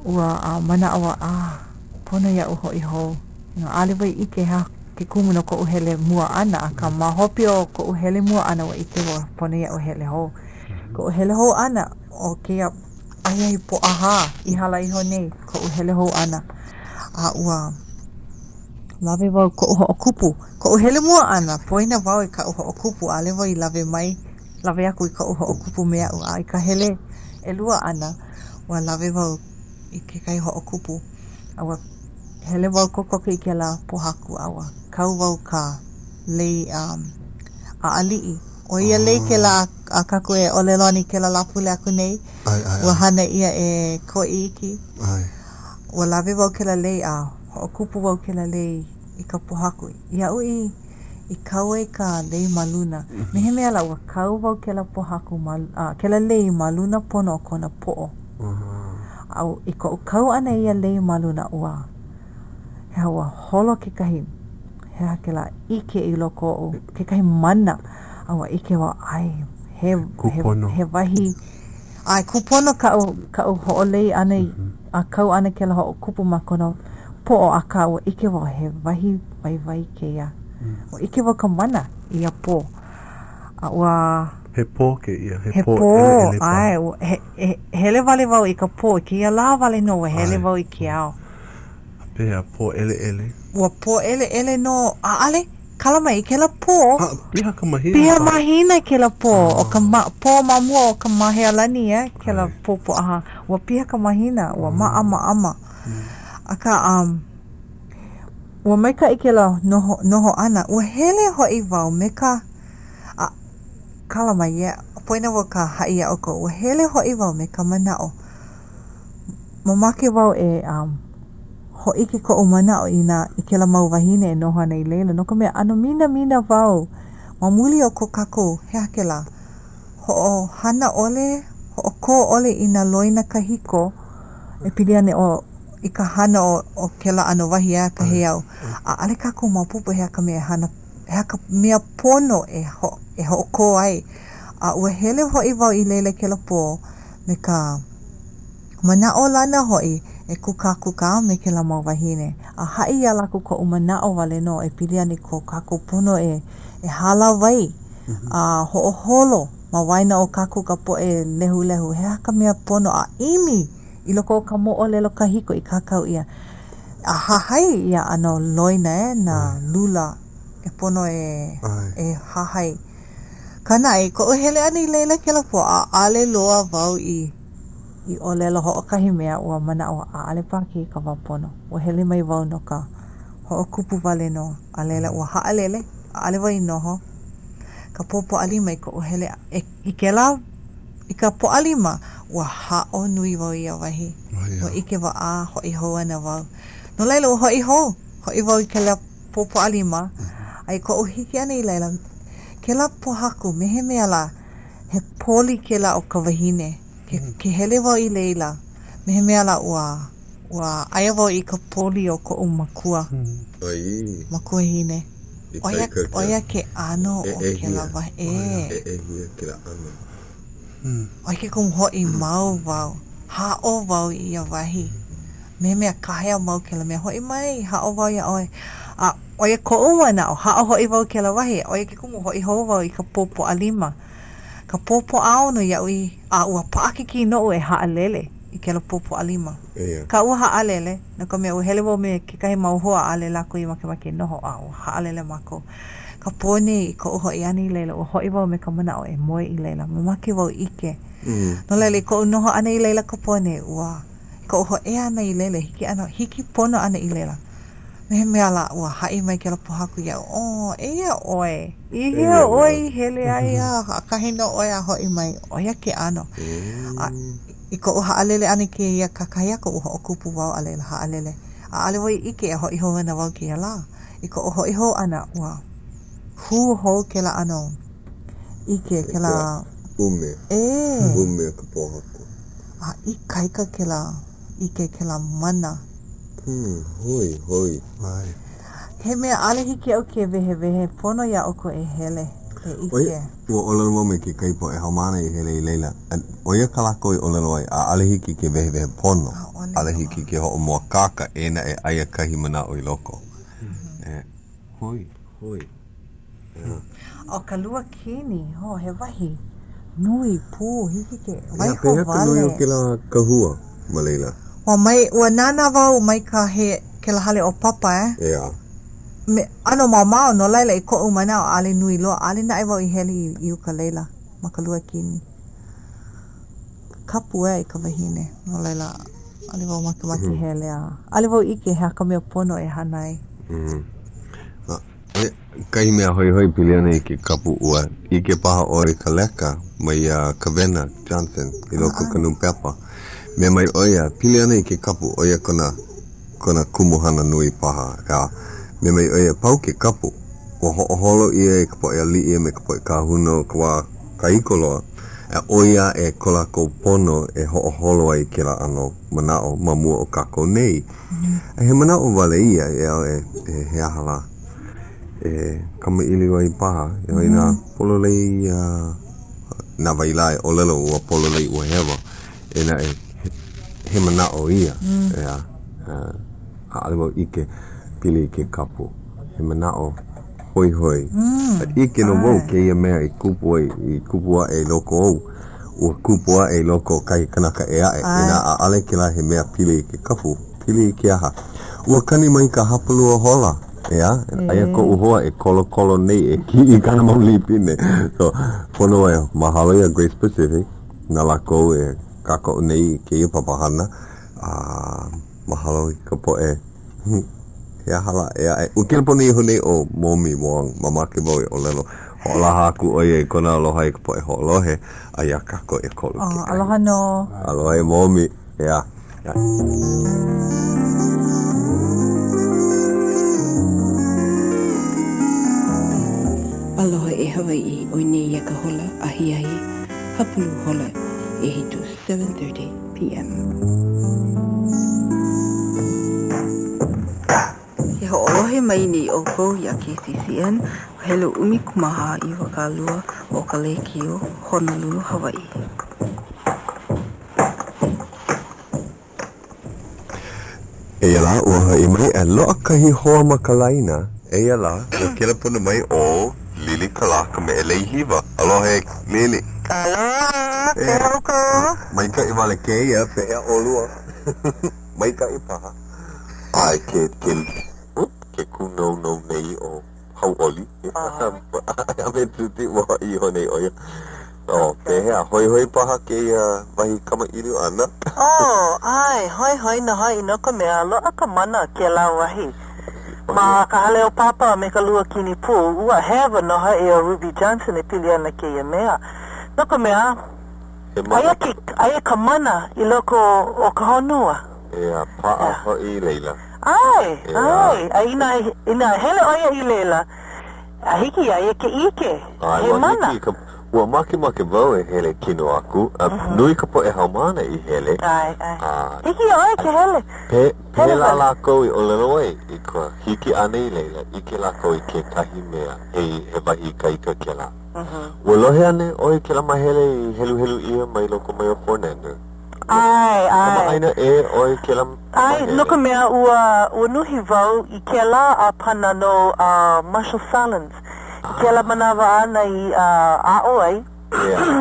ua uh, manaʻo wau, ah, pono iaʻu hoʻi hou. You know, ʻaʻale wau i ʻike he aha ke kumu no koʻu hele mua ʻana, akā ma hope o koʻu hele mua ʻana, ua ʻike wau, pono iaʻu hele hou. Koʻu hele hou ʻana, ʻo kēia ahiahi Pōʻahā i hala iho nei koʻu hele hou ʻana, a ua lawe wau koʻu hoʻokupu. Koʻu hele mua ʻana, poina wau i kaʻu hoʻokupu, ʻaʻole wau i lawe mai, lawe aku i koʻu hoʻokupu me aʻu. A i ka hele ʻelua ʻana, ua lawe wau i kekahi hoʻokupu. A ua hele wau kokoke i kēlā pōhaku, a ua kau wau ka lei um, ʻaʻaliʻi. ʻO ia lei kēlā a kākou e ʻōlelo ana i kēlā Lāpule aku nei. ʻAe, ʻae, Ua hana ʻia e Koʻiiki. ʻAe. Ua lawe wau kēlā lei a hoʻokupu wau kēlā lei i ka pōhaku. Iaʻu i i kau ai ka lei ma luna, me he mea lā ua kau wau kēlā pōhaku ma, a, kēlā lei ma luna pono o kona poʻo. A i koʻu kau ʻana i ia lei ma luna, ua, he aha, ua holo kekahi, he aha kēlā ʻike i loko oʻu, kekahi mana, a ua ʻike wau, ʻae, he, he, he wahi, ʻae, kūpono kaʻu, kaʻu hoʻolei ʻana i, a kau ʻana kēlā hoʻokupu ma kona poʻo, akā ua ʻike wau he wahi waiwai kēia. Ua ʻike wau ka mana i ia pō. A ua... He pō kēia, he, he pō ʻeleʻele paha. ʻae, ua, he, he, hele wale wau i ka pō, i kēia lā wale nō ua hele wau i ke ao. A pehea, pō ʻeleʻele? Ua pō ʻeleʻele nō, ʻaʻale, kala mai i kēlā pō. A, piha ka mahina. Piha mahina kēlā pō, ʻo ka ma, pō ma mua o ka Mahealani, eh, kēlā pō Pōʻahā. Ua piha ka mahina, ua māʻamaʻama. Akā, um, ua maikaʻi kēlā noho, noho ʻana. Ua hele hoʻi wau me ka, a, kala mai, yeah, poina wau ka haʻi iā ʻoukou. Ua hele hoʻi wau me ka manaʻo, mamake wau e, um, hōʻike koʻu manaʻo i nā i kēlā mau wāhine e noho ana i laila no ka mea ʻano minamina wau ma muli o ko kākou he aha kēlā hoʻohana ʻole, hoʻokō ʻole i nā loina kahiko e pili ana o i ka hana o o kēlā ʻano wahi a ka heiau. ʻAʻole kākou maopopo he aha ka mea e hana he aha ka mea pono e ho e hoʻokō ai. A ua hele hoʻi wau i laila i kēlā pō me ka manaʻolana hoʻi e kūkākūkā me kēlā mau wāhine a haʻi iā lākou koʻu manaʻo wale nō e pili ana i ko kākou pono e e hālāwai a hoʻoholo ma waena o kākou ka poʻe lehulehu he aha ka mea pono a ʻimi i loko o ka moʻolelo kahiko i kākau ʻia a hahai i ia ʻano loina e nā lula e pono e e hahai. Akā naʻe, i koʻu hele ʻana i laila kēlā pō, ʻaʻole loa wau i i ʻōlelo hoʻokahi mea, ua manaʻo ʻaʻole paha kēia ka wā pono. Ua hele mai wau no ka hoʻokupu wale nō, a laila ua haʻalele, ʻaʻole wau i noho. Ka pō Pōʻalima i koʻu hele e i kēlā i ka Pōʻalima, ua haʻo nui wau i ia wahi. Ua ʻike wau a hoʻi hou ana wau. No laila, ua hoʻi hou, hoʻi wau i kēlā pō Pōʻalima, a i koʻu hiki ʻana i laila, kēlā pōhaku, me he mea lā, he poli kēlā o ka wahine. Ke, ke hele wau i laila, me he mea lā ua, ua aia wau i ka poli o koʻu makua, Ai. makuahine. ʻO ia, ʻo ia ke ʻano o kēlā wahi. ʻE. ʻEʻehia kēlā ʻano. ʻO ia ke kumu hoʻi mau wau, haʻo wau i ia wahi. Me he mea kāhea mau kēlā mea, hoʻi mai, haʻo wau iā ʻoe. A ʻo ia koʻu manaʻo, haʻo hoʻi wau kēlā wahi, ʻo ia ke kumu hoʻi hou wau i ka pō Pōʻalima. Ka pō Pōʻaono iaʻu i, a ua paʻakikī noʻu e haʻalele i kēlā pō Pōʻalima. Akā ua haʻalele, no ka mea, ua hele wau me kekahi mau hoa, ʻaʻole lākou i makemake e noho, a ua haʻalele mākou. Ka pō nei, i koʻu hoʻi ʻana i laila, ua hoʻi wau me ka manaʻo e moe i laila. Mamake wau ʻike. No laila, i koʻu noho ʻana i laila ka pō nei, ua, i koʻu hōʻea ʻana i laila, hiki ʻana, hiki pono ʻana i laila, me he mea lā, ua haʻi mai kēlā pōhaku iaʻu, Oh, eia ʻoe. I hea ʻoe i hele ai a ʻakahi nō ʻoe a hoʻi mai. ʻO ia ke ʻano. A i koʻu haʻalele ʻana i kēia kakahiaka, ua hoʻokupu wau a laila haʻalele. ʻAʻole wau i ʻike e hoʻi hou ana wau kēia lā. I koʻu hoʻi hou ʻana, ua hū hou kēlā ʻano ʻike, kēlā. ʻUme. ʻĒ. ʻUme o ka pōhaku. A ikaika kēlā ʻike, kēlā mana. Hmm, hoihoi. He mea ʻaʻole hiki iaʻu ke wehewehe, pono iā ʻoukou e hele, e ʻike. Ua ʻōlelo wau me kekahi poʻe haumāna i hele i laila, ʻo ia kā lākou i ʻōlelo ai, ʻaʻole hiki ke wehewehe pono, ʻaʻole hiki ke hoʻomōakāka, eia naʻe aia kahi manaʻo i loko. E, hoihoi. ʻO ka luakini, oh, he wahi nui pū, hiki ke waiho wale. Pehea ka nui o kēlā kahua ma laila? Ua mai, ua nānā wau mai ka he, kēlā hale o Papa, eh? ʻEā. Me, ʻano maomao, no laila i koʻu manaʻo, ʻaʻole nui loa, ʻaʻole naʻe wau i hele i, i uka laila ma ka luakini. Kapu eh i ka wahine, no laila, ʻaʻole wau makemake hele a, ʻaʻole wau ʻike he aha ka mea pono e hana ai. Kahi mea hoihoi pili ana i ke kapu ua ʻike paha ʻoe i ka leka mai iā Kawena Johnson i loko o ka nūpepa. Mea mai ʻo ia, pili ana i ke kapu, ʻo ia kona, kona kumuhana nui paha, ʻeā. Mea mai ʻo ia, pau ke kapu. Ua hoʻoholo ʻia e ka poʻe aliʻi a me ka poʻe kāhuna o ka wā kahiko loa, e ʻoi aʻe ko lākou pono e hoʻoholo ai i kēlā ʻano manaʻo ma mua o kākou nei. A he manaʻo wale ia, ʻeā, e, he aha lā, e kamaʻilio ai paha, e ʻoi nā pololei a na wai lā e ʻōlelo ua pololei ua hewa, eia naʻe, he manaʻo ia, ʻeā, ʻaʻole wau ʻike pili i ke kapu, he manaʻo hoihoi. A ʻike nō wau kēia mea i kupu ai, i kupu aʻe i loko ou, ua kupu aʻe i loko o kahi kanaka ʻē aʻe, inā ʻaʻole kēlā he mea pili i ke kapu, pili i ke aha? Ua kani mai ka hapalua hola, ʻeā, aia koʻu hoa e kolokolo nei e kiʻi i kāna mau lipine. So, pono e mahalo iā Grace Pacific, na lākou e kākoʻo nei i kēia papahana, a mahalo i ka poʻe He aha lā, ʻeā, ua kelepona iho nei ʻo Momi Wong, mamake wau e ʻōlelo, hoʻolaha aku ʻo ia i kona aloha i ka poʻe hoʻolohe, a iā kākou ʻekolu kekahi. Aloha nō. Aloha e Momi, ʻeā. Hawaiʻi ʻo nēia ka hola ahiahi hapulu hola ʻehitu, 7:30 PM. Ke hoʻolohe mai nei ʻoukou iā KCCN, helu 14 20 o ka lēkiō Honolulu, Hawaiʻi. Eia lā, ua haʻi mai a loaʻa kahi hoa ma ka laina. Eia lā, ua kelepona mai ʻo Lili Kalākameʻeleihiwa. Aloha e Lili. Aloha, pehea ʻoukou? Maikaʻi wale kēia, pehea ʻolua? Maikaʻi paha. ʻAe, ke, ke, ke kūnounou nei ʻo Hauʻoli. A me Tuti, ua hoʻi iho nei ʻo ia. Oh, pehea, hoihoi paha kēia wahi kamaʻilio ʻana? Oh, ʻae, hoihoi nō hoʻi no ka mea, loaʻa ka mana kēlā wahi. Ma ka hale o Papa a me ka luakini pū, ua hewa nō hoʻi ʻo Ruby Johnson e pili ana kēia mea. No ka mea, aia ke, aia ka mana i loko o ka honua. Ea, paʻa hoʻi i laila. ʻAe, ʻae, a inā, inā hele ʻo ia i laila, A hiki iā ia ke ʻike, he mana. Ua hiki ka, ua makemake wau e hele kino aku, a nui ka poʻe haumāna i hele. ʻAe, ʻae. Hiki iā ʻoe ke hele. Pe, pēlā lākou i ʻōlelo ai, i ka hiki ʻana i laila, ʻike lākou i kekahi mea, he, he wahi ikaika kēlā. Ua lohe anei ʻoe i kēlā māhele i heluhelu ʻia mai loko mai o Fornander? ʻAe, ʻae. Kamaʻāina ʻē ʻoe i kēlā ʻAe, no ka mea, ua, ua nuhi wau i kēlā ʻāpana no uh, Marshall Sahlins, i kēlā manawa āna i uh, aʻo ai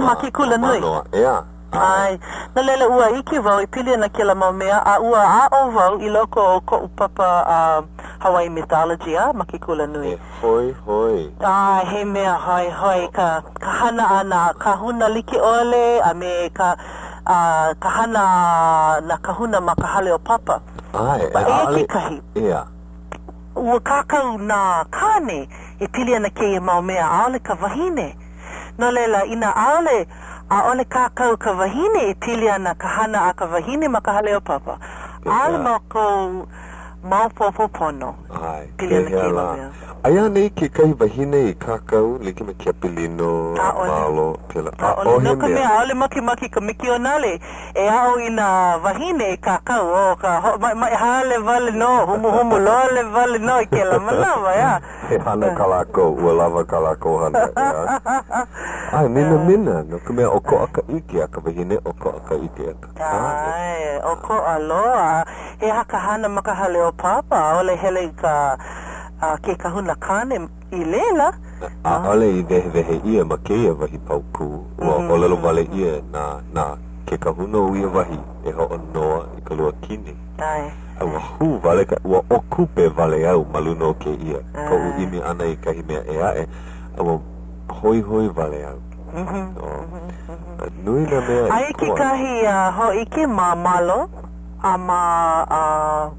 ma ke kula nui. ʻEā. ʻAe. No laila, ua ʻike wau e pili ana kēlā mau mea, a ua aʻo wau i loko o koʻu papa uh, Hawaii Mythology a ma ke kula nui. He hoihoi. ʻAe, he mea hoihoi ka, ka hana a nā kāhuna like ʻole a me ka a ka hana a nā kahuna ma ka hale o Papa. ʻAe, Eia ʻaʻole, kekahi. ʻEā. Ua kākau nā kāne e pili ana kēia mau mea, ʻaʻole ka wahine. No laila, inā ʻaʻole, ʻaʻole kākau ka wahine e pili ana ka hana a ka wahine ma ka hale o Papa, ʻaʻole mākou maopopo pono ʻAe, pili ana pehea kēia lā? mau mea. Aia anei kekahi wahine i kākau like me Kepelino, ʻAʻole. Malo, pēlā? ʻAʻole. ʻAʻohe No ka mea. mea, ʻaʻole makemake ka mikionali e aʻo i nā wāhine e kākau, ʻo ka hoʻomaʻemaʻe hale wale nō, humuhumu lole wale nō i kēlā manawa, ʻeā. He hana kā lākou, ua lawa kā lākou hana, ʻeā. ʻAe, minamina, no ka mea, ʻokoʻa ka ʻike a ka wahine, ʻokoʻa ka ʻike a ka kāne. ʻAe, ʻokoʻa loa. He aha ka hana ma ka hale o Papa? ʻAʻole hele i ka a ke kahuna kāne i laila. ʻAʻole i wehewehe ʻia ma kēia wahi paukū, ua ʻōlelo wale ʻia na, na ke kahuna o ia wahi e hoʻonoa i ka luakini. ʻAe. A ua hū wale ka, ua ʻōkupe wale au ma luna o kēia, koʻu ʻimi ʻana i kahi mea ʻē aʻe, a ua hoihoi wale au. Oh. Nui nā mea i Aia koa. kekahi hōʻike ma Malo a ma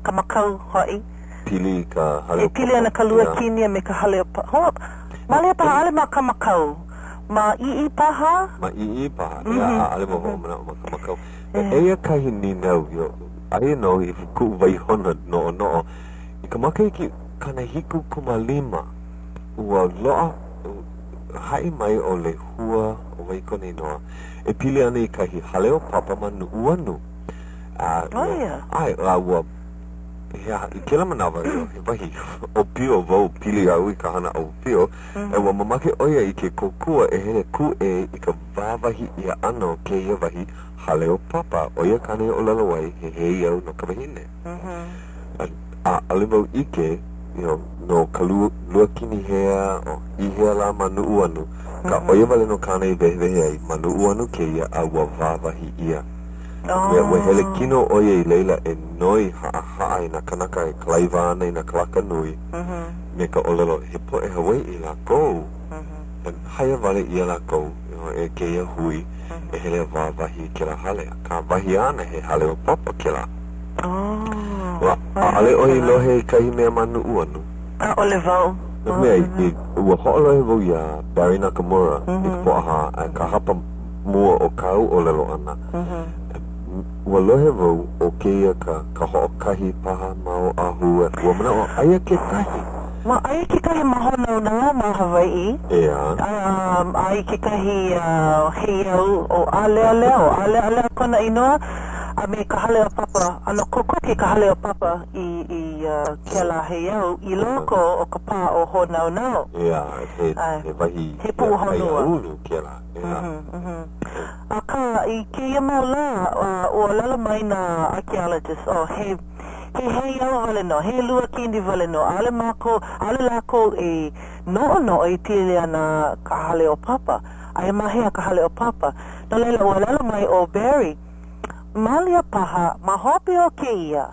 Kamakau hoʻi. Pili i ka hale E pili ana ka luakini a me ka hale o Papa. Ho, malia paha, ʻaʻole ma Kamakau. Ma ʻĪʻī paha? Ma ʻĪʻī paha, ʻeā, ʻaʻole wau hoʻomanaʻo ma Kamakau. Eia kahi nīnau, aia nō i kuʻu waihona noʻonoʻo, i ka makahiki 75, ua loaʻa, haʻi mai ʻo Lehua, ʻo wai kona inoa, e pili ana i kahi hale o Papa ma Nuʻuanu. A, ʻO ia? ʻAe, a ua He aha, i kēlā manawa, he wahi ʻōpio wau, pili au i ka hana ʻōpio, a ua mamake ʻo ia i ke kōkua e hele kūʻē i ka wāwahi ʻia ʻana o kēia wahi hale o Papa, ʻo ia kāna i ʻōlelo ai, he heiau no ka wahine. A ʻaʻole wau ʻike, you know, no ka luakini hea, o i hea lā ma Nuʻuanu, akā ʻo ia wale nō kāna i wehewehe ai, ma Nuʻuanu kēia a ua wāwahi ʻia. Mea, ua hele kino ʻo ia i laila e noi haʻahaʻa i nā kānaka e kalaiwa ana i nā kalaka nui, me ka ʻōlelo, he poʻe Hawaiʻi lākou, haia wale ʻia lākou e kēia hui e hele a wāwahi i kēlā hale. Akā, wahi āna, he hale o Papa kēlā. Ua, ʻaʻole ʻoe i lohe i kahi mea ma Nuʻuanu? ʻAʻole wau. No ka mea, ua hoʻolohe wau iā Barry Nakamura i ka Pōʻahā, a ka hapa mua o kāu ʻōlelo ʻana, ua lohe wau ʻo kēia ka ka hoʻokahi paha ma Oʻahu, ua manaʻo aia kekahi. Ma, aia kekahi ma Hōnaunau ma Hawaiʻi. ʻEā. Um, a i kekahi uh, heiau ʻo ʻĀlealea, ʻo ʻĀleʻaleʻa kona inoa, a me ka hale o Papa, ʻano kokoke ka hale o Papa i, i uh, kēlā heiau i loko o ka pā o Hōnaunau. ʻEā, he, he wahi he puʻuhonua. kaiāulu kēlā. ʻEā. Mm -hmm. Akā, i kēia mau lā, uh, ua ʻōlelo mai nā archaeologists, oh, he, he heiau wale nō, he luakini wale nō, ʻaʻole mākou, ʻaʻole lākou e noʻonoʻo i pili ana ka hale o Papa, aia ma hea ka hale o Papa. No laila, ua ʻōlelo mai ʻo Barry, malia paha ma hope o kēia,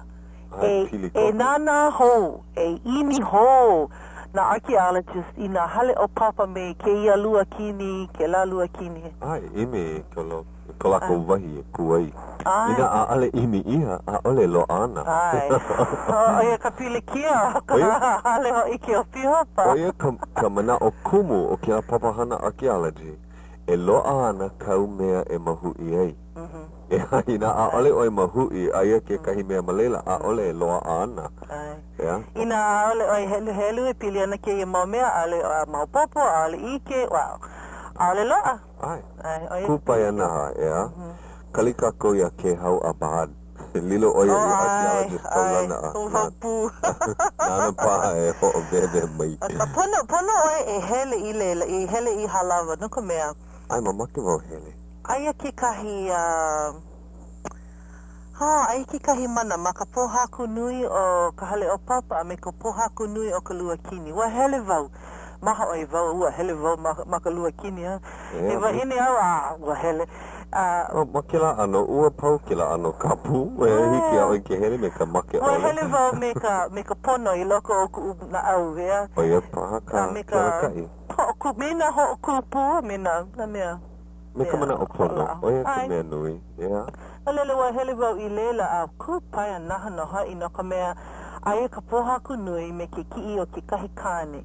e, e nānā hou, e ʻimi hou nā archaeologists i nā hale o Papa me kēia luakini, kēlā luakini. ʻAe, ʻimi i ko, lo, ko lākou wahi e kū ai. Inā ʻaʻole ʻimi ʻia, ʻaʻole loaʻa ana. ʻAe. ʻO ia ka pilikia o ka hale hōʻike o Pīhopa. ʻO ia ka, ka manaʻo kumu o kēlā papahana archaeology, e loaʻa ana kāu mea e mahuʻi ai. ʻEā, inā ʻaʻole ʻoe mahuʻi, aia kekahi mea ma laila, ʻaʻole e loaʻa ana. ʻAe. ʻEā? Inā ʻaʻole ʻoe heluhelu e pili ana kēia mau mea, ʻaʻole maopopo, ʻaʻole ʻike, wow. ʻAʻole loaʻa. ʻAe. ʻAe, ʻo ia. Kupaianaha, ʻeā? Kali kākou iā Kēhau Abad. Lilo ʻo ia i archaeologist kaulana a ʻAe, ʻae, pū. Nāna paha e hoʻowehewehe mai. Akā, pono, pono ʻoe e hele i laila, i hele i Hālawa, no ka mea. ʻAe, mamake wau hele. Aia kekahi, huh, aia kekahi mana ma ka pōhaku nui o ka hale o Papa a me ka pōhaku nui o ka luakini. Ua hele wau. Mahaʻoi wau, ua hele wau ma, ma ka luakini, huh? He wahine au a ua hele. A. Oh, ma kēlā ʻano, ua pau kēlā ʻano kapu. E hiki iā ʻoe ke hele me ka make ʻole. Ua hele wau me ka, me ka pono i loko o kuʻu naʻau, ʻeā. ʻO ia paha ka, ke alakaʻi. Hoʻokū, me nā hoʻokū pū a me nā, nā mea. Me ka manaʻo pono, ʻo ia ka mea nui, ʻeā. No laila, ua hele wau i laila a kupaianaha nō hoʻi no ka mea, aia ka pōhaku nui me ke kiʻi o kekahi kāne.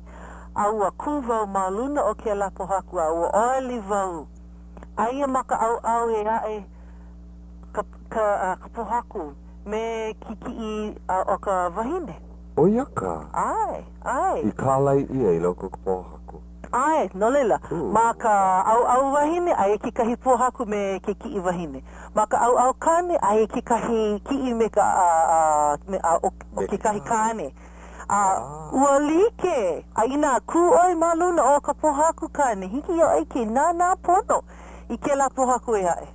A ua kū wau ma luna o kēlā pōhaku a ua ʻoeli wau. Aia ma ka ʻaoʻao ʻē aʻe ka, ka, ka pōhaku me ke kiʻi o ka wahine. ʻO ia ka. ʻAe, ʻae. I kālai ʻia i loko o ka pōhaku. ʻAe, no laila, ma ka ʻaoʻao wahine, aia kekahi pōhaku me ke kiʻi wahine. Ma ka ʻaoʻao kāne, aia kekahi kiʻi me ka, me, a, o, o kekahi kāne. A ua like, a inā kū ʻoe ma luna o ka pōhaku kāne, hiki iā ʻoe ke nānā pono i kēlā pōhaku ʻē aʻe.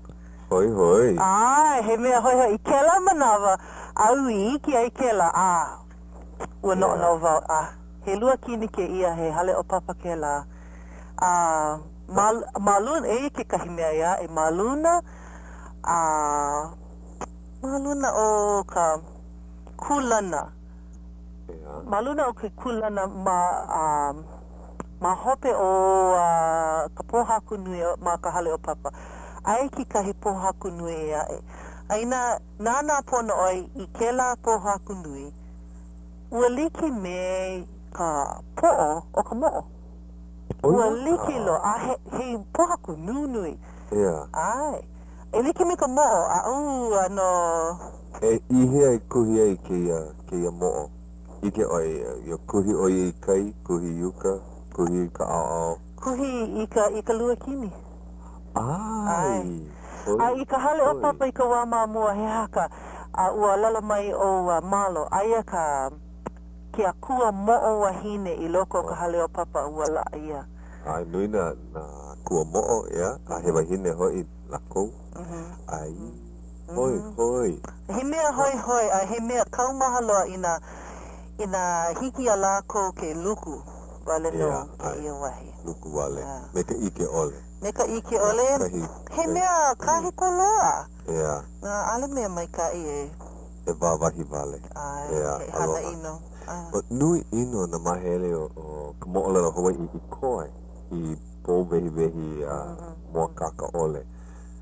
Hoihoi. ʻAe, he mea hoihoi. I kēlā manawa, aʻu i ʻike ai kēlā, a ua noʻonoʻo wau, a. He luakini kēia, he hale o Papa kēlā. A ma, ma luna, eia kekahi mea ʻē aʻe, ma luna, a ma luna o ka kūlana, ma luna o ke kūlana ma, a, ma hope o a, ka pōhaku nui ma ka hale o Papa, aia kekahi pōhaku nui ʻē aʻe. A inā nānā pono ʻoe i kēlā pōhaku nui, Ua like me ka poʻo o ka moʻo. Ua like loa, a he, he pōhaku nunui. Yeah. ʻAe. E like me ka moʻo, a ū, a no. E, i hea e kuhi ai kēia, kēia moʻo? ʻIke ʻoe, ia kuhi ʻo ia i kai, kuhi i uka, kuhi i ka ʻaoʻao? Kuhi i ka, i ka luakini. ʻAe. A i ka hale o Papa i ka wā ma mua, he aha ka, a ua ʻōlelo mai ʻo Malo, aia ka, ke akua moʻo wahine i loko o ka hale o Papa, ua laʻa ia. ʻAe, nui nā, nā akua moʻo, ʻeā, a he wahine hoʻi lākou. ʻAe, hoihoi. He mea hoihoi a he mea kaumaha loa inā, inā hiki iā lākou ke luku wale nō kēia wahi. Luku wale, me ka ʻike ʻole. Me ka ʻike ʻole, he mea kāhiko loa. ʻEā. ʻAʻole mea maikaʻi e. E wāwahi wale. ʻAe, e hana ʻino. ʻAe. Nui ʻino nā māhele o ka moʻolelo Hawaiʻi i koe i pōwehiwehi a mōakāka ʻole.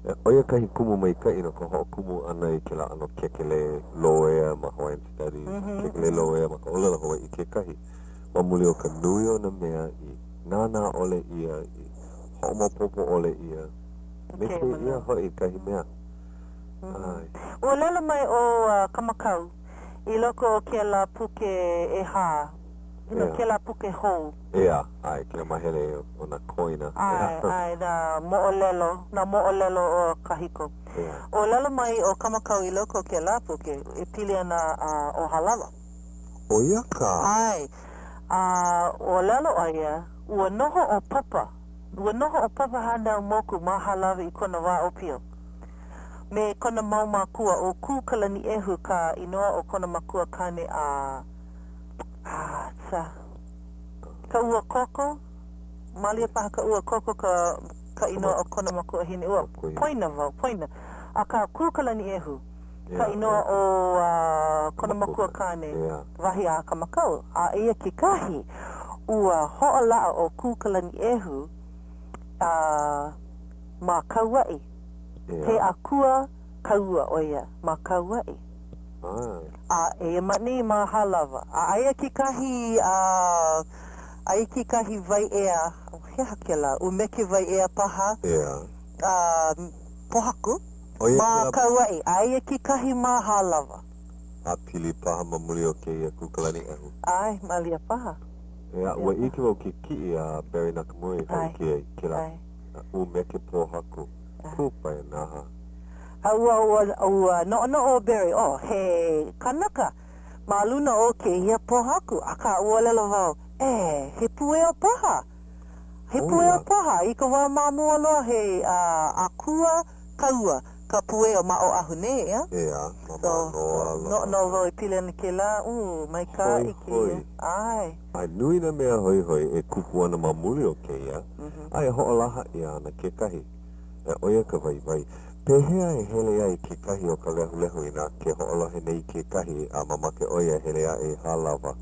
ʻO ia kahi kumu maikaʻi no ka hoʻokumu ʻana i kēlā ʻano kēkelē loea ma Hawaiian Studies, kēkelē loea ma ka ʻōlelo Hawaiʻi kekahi, ma muli o ka nui o nā mea i nānā ʻole ʻia, i hoʻomaopopo ʻole ʻia. Me kēia hoʻi kahi mea. ʻAe. Ua ʻōlelo mai ʻo Kamakau i loko o kēlā puke ʻehā. You know, kēlā puke hou. ʻEā, ʻae, kēlā māhele o nā koina. ʻAe, ʻae, nā moʻolelo, nā moʻolelo o kahiko. ʻEā. ʻŌlelo mai ʻo Kamakau i loko o kēlā puke e pili ana ʻo Halawa. ʻO ia kā? ʻAe. A ʻōlelo ʻo ia, ua noho ʻo Papa, ua noho ʻo Papahānaumoku ma Halawa i kona wā ʻōpio. Me kona mau mākua, ʻo Kūkalaniʻehu ka inoa o kona makua kāne a, a, tsa, ka ua koko, malia paha ka ua koko ka, ka inoa o kona makuahine. Ua poina wau, poina. Akā, Kūkalaniʻehu ka inoa o kona makua kāne, wahi a Kamakau. A eia kekahi, ua hoʻolaʻa ʻo Kūkalaniʻehu a ma Kauaʻi. He akua kaua ʻo ia ma Kauaʻi. A eia ma nei ma Hālawa. A aia kekahi, a aia kekahi Waiʻea, he aha kēlā, ʻumeke Waiʻea paha, a pōhaku ma Kauaʻi. Aia kekahi ma Hālawa. A pili paha ma muli o kēia Kūkalaniʻehu. ʻAe, malia paha. ʻEā, ua ʻike wau ke kiʻi a Barry Nakamura i hōʻike ai, kēlā ʻumeke pōhaku, kupaianaha. A ua, ua, ua noʻonoʻo ʻo Barry, oh, he kanaka ma luna o kēia pōhaku, akā ua ʻōlelo wau, E, he pueo paha. He pueo paha. I ka wā ma mua loa, he akua kaua ka pueo ma Oʻahu nei, ʻeā? ʻEā, ma Mānoa loa. Noʻonoʻo wau e pili ana kēlā, ū, maikaʻi kēia. ʻAe. A nui nā mea hoihoi e kupu ana ma muli o kēia, a e hoʻolaha ʻia ana kekahi. E ʻo ia ka waiwai. Pehea e hele ai kekahi o ka lehulehu inā ke hoʻolohe nei kekahi a mamake ʻo ia e hele aʻe i Hālawa?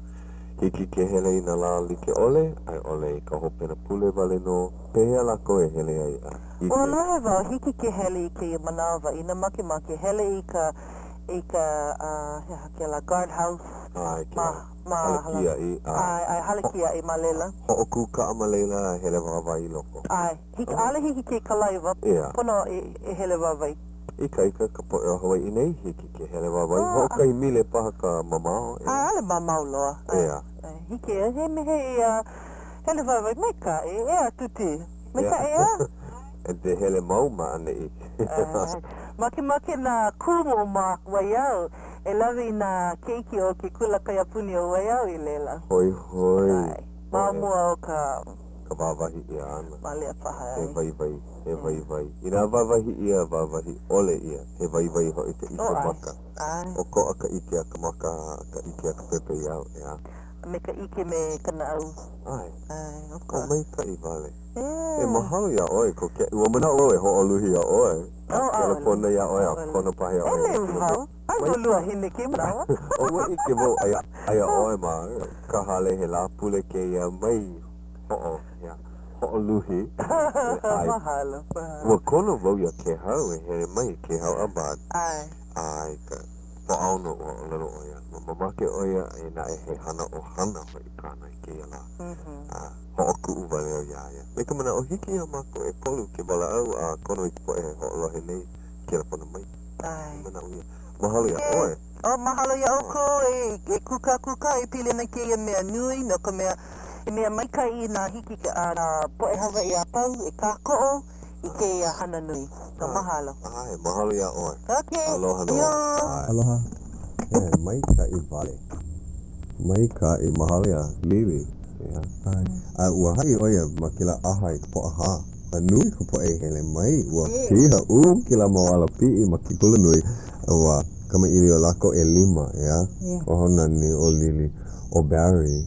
Hiki ke hele i nā lā like ʻole, a i ʻole i ka hopena pule wale nō, pehea lākou e hele ai a ʻike? Ua lohe wau, hiki ke hele i kēia manawa inā makemake, hele i ka, i ka, he aha kēlā, guard house ma, ma, Hale kiaʻi, ʻae. ʻAe, ʻae, hale kiaʻi ma laila. Hoʻokū kaʻa ma laila a hele wāwae i loko. ʻAe. Hiki, ʻaʻole hiki ke kalaiwa, pono e hele wāwae. Ikaika ka poʻe o Hawaiʻi nei, hiki ke hele wāwae. Hoʻokahi mile paha ka mamao, ʻeā. ʻAʻole mamao loa. ʻEā. Hiki, he me he ia hele wāwae, maikaʻi, ʻeā, Tūtū. Maikaʻi, ʻeā? E hele mau ma ʻaneʻi. Makemake nā kumu ma Waiau e lawe i nā keiki o ke kula kaiapuni o Waiau i laila. Hoihoi. Ma mua o ka. Ka wāwahi ʻia ʻana. Malia paha He waiwai, he waiwai. Inā wāwahi ʻia, wāwahi ʻole ʻia, he waiwai hoʻi ka ʻike maka. ʻOkoʻa ka ʻike a ka maka a ka ʻike a ka pepeiao, ʻeā. A me ka ʻike me ka naʻau. ʻAe. ʻAe, ʻokoʻa. O maikaʻi wale. E mahalo iā ʻoe ko ke, ua manaʻo wau e hoʻoluhi iā ʻoe. A kelepona iā ʻoe a kono paha iā ʻoe. ʻEleu wau. Ai no luahine kēia manawa. O ua ʻike wau aia, aia ʻoe ma ka hale he Lāpule kēia mai hoʻo, ia, hoʻoluhi. ʻAe. Mahalo, mahalo. Ua kono wau iā Kēhau e hele mai, Kēhau Abad. ʻAe. A i ka Pōʻaono ua ʻōlelo ʻo ia, ua mamake ʻo ia eia naʻe he hana ʻohana hoʻi kāna i kēia lā. A hoʻokuʻu wale au iā ia. Me ka manaʻo hiki iā mākou ʻekolu ke walaʻau a kono i ka poʻe e hoʻolohe nei kelepona mai. ʻAe. Manaʻo ia. Mahalo iā ʻoe. Oh, mahalo iā ʻoukou e, e kūkākūkā e pili ana kēia mea nui, no ka mea, he mea maikaʻi inā hiki ka, a nā poʻe Hawaiʻi a pau e kākoʻo i kēia hana nui. So, mahalo. ʻAe, mahalo iā ʻoe. Okay. Aloha nō. ʻAe. Aloha. E, maikaʻi wale. Maikaʻi, mahalo iā Lili. ʻEā. ʻAe. A ua haʻi ʻo ia ma kēlā ʻaha i ka Pōʻahā. A nui ka poʻe i hele mai, ua piha ʻū kēlā mau alapiʻi ma ke kulanui. Ua kamaʻilio lākou ʻelima, ʻeā? ʻO Haunani, ʻo Lili, ʻo Barry,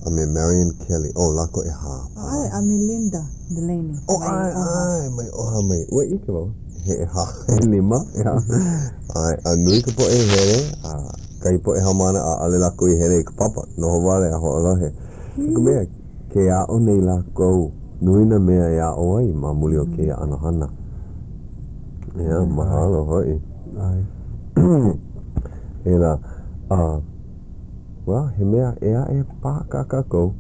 a me Marion Kelly. Oh, lākou ʻehā. ʻAe, a me Linda Delaney. Oh, ʻae, ʻae, mai ʻOHA mai. Ua ʻike wau, he ʻehā, he ʻelima, ʻeā? ʻAe, a nui ka poʻe i hele, a kahi poʻe haumāna ʻaʻole lākou i hele i ka papa, noho wale a hoʻolohe. No ka mea, ke aʻo nei lākou, nui nā mea e aʻo ai ma muli o kēia ʻano hana. ʻEā, mahalo hoʻi. ʻAe. Inā, a, well, he mea ʻē aʻe paha kā kākou.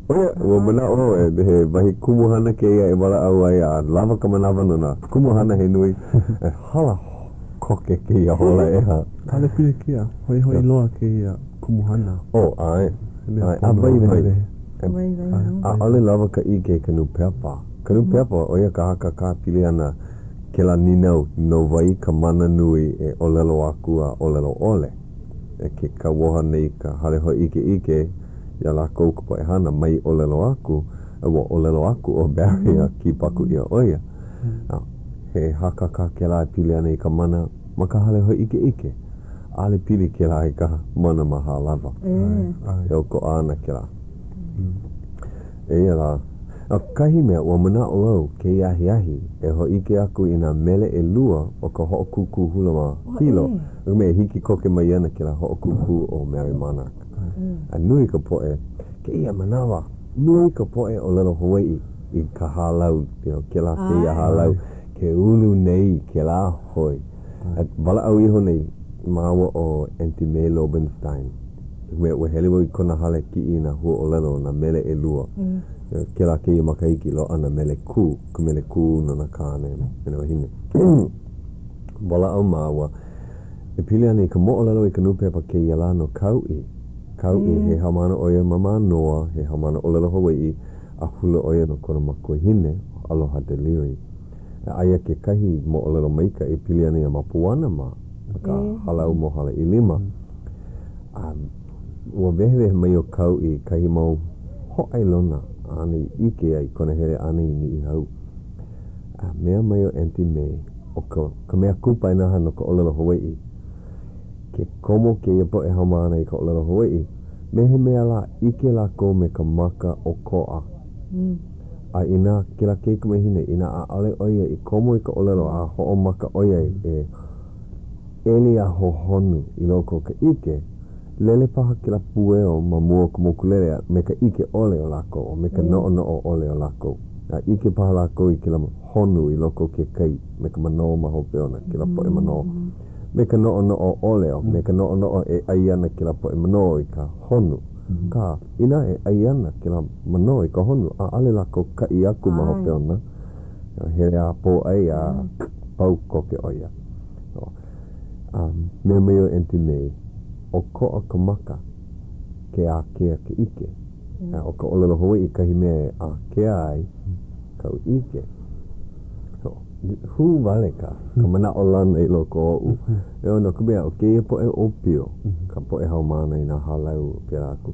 ʻO ia, ua manaʻo au e he wahi kumuhana kēia e walaʻau ai a lawa ka manawa no nā kumuhana he nui. E hala koke kēia hola ʻehā. ʻAʻole pilikia, hoihoi loa kēia kumuhana. Oh, ʻae. He mea A pono waiwai. wehewehe. Waiwai nō. ʻAʻole lawa ka ʻike i ka nūpepa. Ka nūpepa, ʻo ia ka hakakā pili ana kēlā nīnau no wai ka mana nui e ʻōlelo aku a ʻōlelo ʻole. E ke kauoha nei ka hale hōʻikeʻike iā lākou ka poʻe hana mai ʻōlelo aku, a ua ʻōlelo aku ʻo Barry a kīpaku ʻia ʻo ia. A he hakakā kēlā e pili ana i ka mana ma ka hale hōʻikeʻike. ʻAʻole pili kēlā i ka mana ma Hālawa. He ʻokoʻa ana kēlā. Eia lā, ʻo kahi mea ua manaʻo au kēia ahiahi e hōʻike aku i nā mele ʻelua o ka hoʻokūkū hula ma Hilo, no ka mea e hiki koke mai ana kēlā hoʻokūkū ʻo Merrie Monarch. A nui ka poʻe, kēia manawa, nui ka poʻe ʻōlelo Hawaiʻi i ka hālau, you know, kēlā kēia hālau, ke ulu nei kēlā hoi. A walaʻau iho nei māua ʻo Aunty May Lobenstein. Mea, ua hele wau i kona hale kiʻi i nā huaʻōlelo, nā mele ʻelua. Kēlā kēia makahiki loaʻa nā mele kū, ka mele kū no nā kāne me nā wāhine. Walaʻau māua e pili ana i ka moʻolelo i ka nūpepa kēia lā no Kauʻi. Kauʻi, he haumāna ʻo ia ma Mānoa, he haumāna ʻōlelo Hawaiʻi, a hula ʻo ia no kona makuahine, ʻo Aloha Deleary. Aia kekahi moʻolelo maikaʻi e pili ana iā Mapuana mā ma ka hālau Mohala ʻElima. A ua wehewehe mai ʻo Kauʻi i kahi mau hōʻailona āna i ʻike ai i kona hele ʻana i Niʻihau. A mea mai ʻo Aunty May, ʻo ka, ka mea kupaianaha no ka ʻōlelo Hawaiʻi, ke komo kēia poʻe haumāna i ka ʻōlelo Hawaiʻi, me he mea lā, ʻike lākou me ka maka ʻokoʻa. A inā kēlā kaikamahine, inā ʻaʻole ʻo ia i komo i ka ʻōlelo a hoʻomaka ʻo ia e ʻeli a hohonu i loko o ka ʻike, lele paha kēlā pueo ma mua o ka mokulele a me ka ʻike ʻole o lākou, me ka noʻonoʻo ʻole o lākou. A ʻike paha lākou i kēlā honu i loko o ke kai me ka manō ma hope ona, kēlā poʻe manō. Me ka noʻonoʻo ʻole, me ka noʻonoʻo e ʻai ana kēlā poʻe manō i ka honu. Akā, inā e ʻai ana kēlā manō i ka honu, ʻaʻole lākou kaʻi aku ma hope ona, hele a pōʻai a pau koke ʻo ia. A mea mai ʻo Aunty May, ʻokoʻa ka maka ke ākea ka ʻike. A ʻo ka ʻōlelo Hawaiʻi kahi mea e ākea ai kāu ʻike. Hū wale ka ka manaʻolana i loko oʻu. Eo, no ka mea, ʻo kēia poʻe ʻōpio, ka poʻe haumāna i nā hālau o kēlā aku,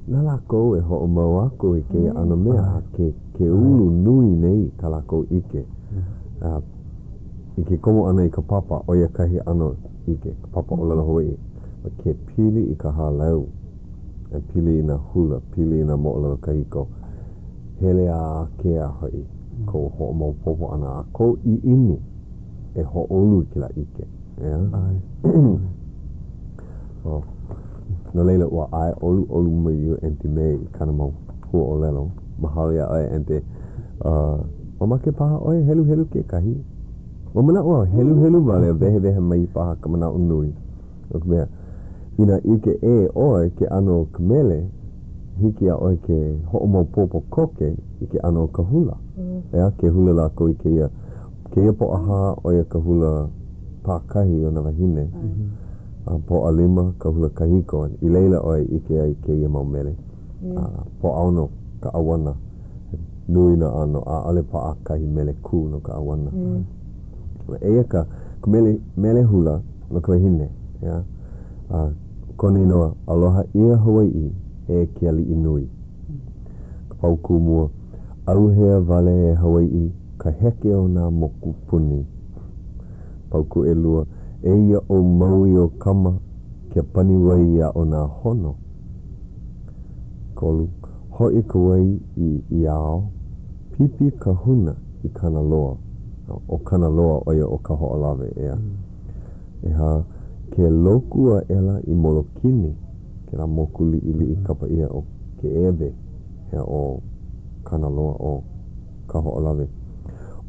na lākou e hoʻomau aku i kēia ʻano mea a ke ke ulu nui nei kā lākou ʻike. A i ke komo ʻana i ka papa, ʻo ia kahi ʻano ʻike, ka papa ʻōlelo Hawaiʻi, ke pili i ka hālau, e pili i nā hula, pili i nā moʻolelo kahiko, hele a ākea hoʻi kou hoʻomaopopo ʻana a kou ʻiʻini e hoʻoulu i kēlā ʻike, ʻeā? Oh. No laila, ua ʻae ʻoluʻolu mai ʻo Aunty May i kāna mau huaʻōlelo. Mahalo iā ʻoe, Aunty. Uh, mamake paha ʻoe e heluhelu kekahi? Ua manaʻo au, heluhelu wale a wehewehe mai paha ka manaʻo nui. No ka mea, inā ʻike ʻē ʻoe ke ʻano o ka mele, hiki iā ʻoe ke hoʻomaopopo koke i ke ʻano o ka hula. ʻEā, ke hula lākou i kēia, kēia Pōʻahā, ʻo ia ka hula pākahi o nā wāhine, a Pōʻalima ka hula kahiko, i laila ʻoe e ʻike ai i kēia mau mele. A Pōʻaono ka ʻauana, nui nā ʻano, ʻaʻole paʻa kahi mele kū no ka ʻauana. Eia ka mele, mele hula no ka wahine, ʻeā? A kona inoa, Aloha ʻia Hawaiʻi e ke aliʻi nui. Ka paukū mua, ʻAuhea wale e Hawaiʻi ka heke o nā mokupuni. Paukū ʻelua, Eia ʻo Maui o Kama ke pani wai aʻo nā hono. ʻKolu, Hoʻi ka wai i ʻIao, pipi ka huna i Kanaloa. ʻO Kanaloa ʻo ia ʻo Kahoʻolawe, ʻeā. ʻEhā, ke loku aʻela i Molokini, kēlā moku liʻiliʻi kapa ʻia ʻo Keʻewe, ʻeā, ʻo Kanaloa, ʻo Kahoʻolawe.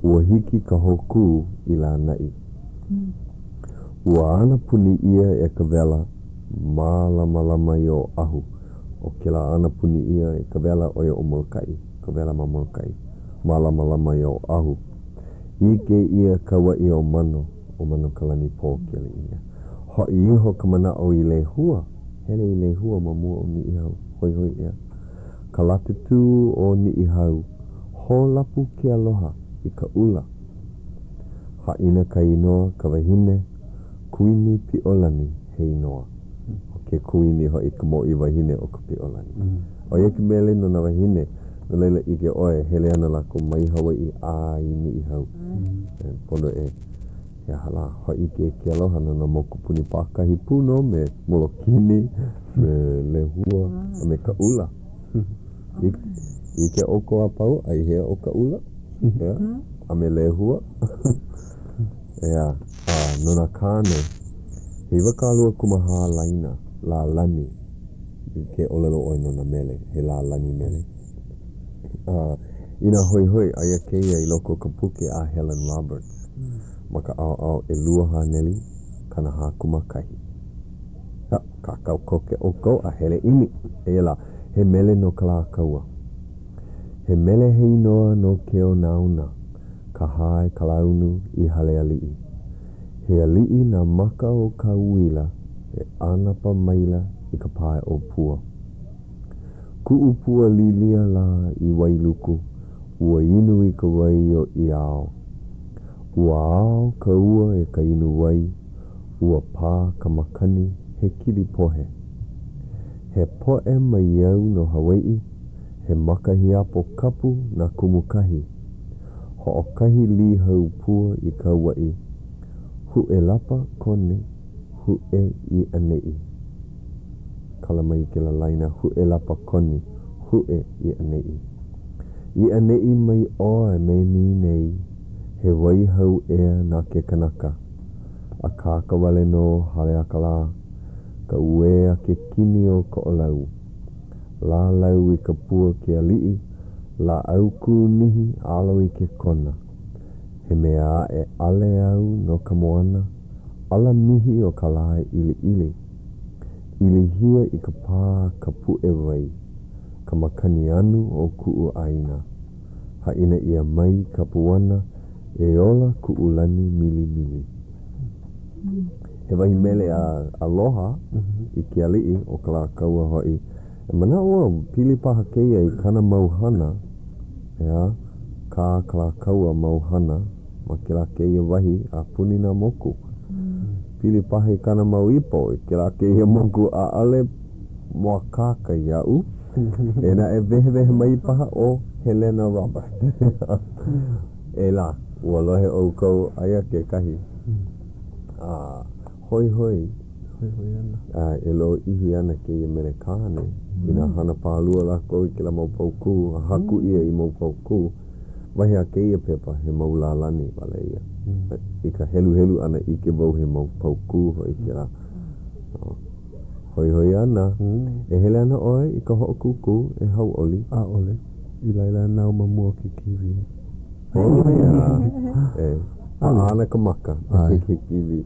Ua hiki ka hōkū i Lānaʻi. Ua ana puni ʻia e ka wela, mālamalama i Oʻahu. ʻO kēlā ana puni ʻia e ka wela ʻo ia ʻo Molokaʻi, ka wela ma Molokaʻi, mālamalama iā Oʻahu. ʻIke ʻia Kauaʻi o Mano, ʻo Manokalanipō ke aliʻi. Hoʻi iho ka manaʻo i Lehua, hele i Lehua ma mua o Niʻihau. Hoihoi ʻeā. Ka Latetū o Niʻihau, Hōlapu ke aloha i Kaʻula. Haʻina ka inoa ka wahine, Kuini Piʻolani he inoa. ʻO ke kuini hoʻi ka mōʻī wahine o ka Piʻolani. ʻO ia ke mele no nā wāhine, no laila ʻike ʻoe, hele ana lākou mai Hawaiʻi a i Niʻihau. E pono e, he aha lā, hōʻike ke aloha no nā mokupuni pākahi pū nō me Molokini, me Lehua, a me Kaʻula. ʻIke ʻoukou a pau, a i hea ʻo Kaʻula? ʻEā? A me Lehua? ʻEā, a no nā kāne, he 24 laina, lālani, ke ʻōlelo ʻoe no nā mele, he lālani mele. A inā hoihoi, aia kēia i loko o ka puke a Helen Roberts ma ka ʻaoʻao 241. A, kākau koke ʻoukou a hele ʻimi. Eia lā, he mele no Kalākaua. He mele he inoa no ke onaona, ka hae kalaunu i hale aliʻi. He aliʻi nā maka o ka uila e ʻānapa maila i ka pae ʻōpua. Kuʻu pua līlia lā i Wailuku, ua inu i ka wai o ʻIao. Ua ao ka ua e ka inu wai, ua pā ka makani he kilipohe. He poʻe maiau no Hawaiʻi, he makahiapo kapu na Kumukahi. Hoʻokahi līhau pua i Kauaʻi, huʻe lapa koni, huʻe i ʻaneʻi. Kala mai kēlā laina, huʻe lapa koni, huʻe i ʻaneʻi. I ʻaneʻi mai ʻoe me mi nei, he wai hau ea na ke kanaka. Akāka wale nō Haleakalā, ka uē a ke kini o Koʻolau. Lālau i ka pua ke aliʻi, lāʻau kū nihi alo i ke kona. He mea aʻe ʻale au no ka moana, ala mihi o ka lae ʻiliʻili. ʻIlihia i ka pā ka puʻe wai, ka makani anu o kuʻu ʻāina. Haʻina ʻia mai ka puana e ola kuʻu lani milimili. He wahi mele a aloha i ke aliʻi ʻo Kalākaua hoʻi. E manaʻo au, pili paha kēia i kāna mau hana, ʻeā, kā Kalākaua mau hana ma kēlā kēia wahi a puni nā moku. Pili paha i kāna mau ipo i kēlā kēia moku ʻaʻole mōakāka iaʻu. E naʻe wehewehe mai paha ʻo Helena Roberts. E lā, ua lohe ʻoukou, aia kekahi a hoihoi, Hoihoi ana. A e lōʻihi ana kēia mele kāne inā hana pālua lākou i kēlā mau paukū, a haku ʻia i mau paukū. Wahi a kēia pepa, he mau lālani wale ia. I ka heluhelu ʻana, ʻike wau he mau paukū hoʻi kēlā. Hoihoi ana. E hele ana ʻoe i ka hoʻokūkū e hauʻoli? ʻAʻole. I laila nau ma mua o ke kīwī. ʻO ia. E paʻa ana ka maka i ke kīwī.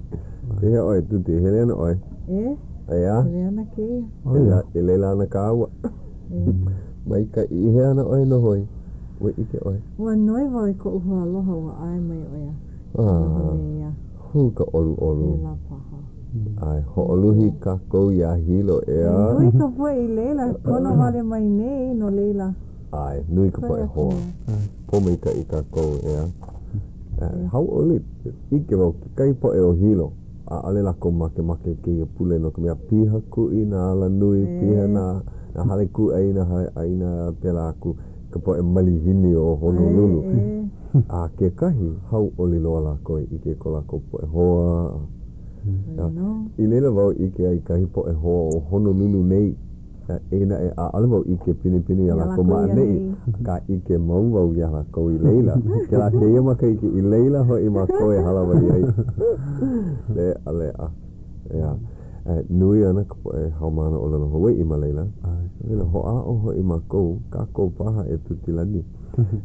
Pehea ʻoe, Tuti, e hele ana ʻoe? E. ʻEā? Hele ana kēia. ʻO ia. E laila ana kāua. Maikaʻi. I hea ana ʻoe e noho ai? Ua ʻike ʻoe? Ua noi wau i koʻu hoaaloha, ua ʻae mai ʻo ia. Noho me ia. Hū ka ʻoluʻolu. Pēlā paha. ʻAe, hoʻoluhi kākou iā Hilo, ʻeā? Nui ka poʻe i laila, kono wale mai nei no laila. ʻAe, nui ka poʻe hoa. Pōmaikaʻi kākou, ʻeā? Hauʻoli, ʻike wau, kekahi poʻe o Hilo, ʻaʻole lākou makemake i kēia pule no ka mea piha kuʻi nā alanui, piha nā nā hale kūʻai, nā hale ʻaina, a pēlā aku ka poʻe malihini o Honolulu. A kekahi, hauʻoli loa lākou e ʻike i ko lākou poʻe hoa. I laila wau ʻike ai i kahi poʻe hoa o Honolulu nei. Eia naʻe, ʻaʻole wau ʻike pinepine iā lākou ma ʻaneʻi, akā ʻike mau wau iā lākou i laila. Kēlā kēia makahiki i laila hoʻi mākou e hālāwai ai. Leʻaleʻa. ʻEā. Nui ana ka poʻe haumāna ʻōlelo Hawaiʻi ma laila. No laila, hoʻāʻo hoʻi mākou, kākou paha e Tutilani,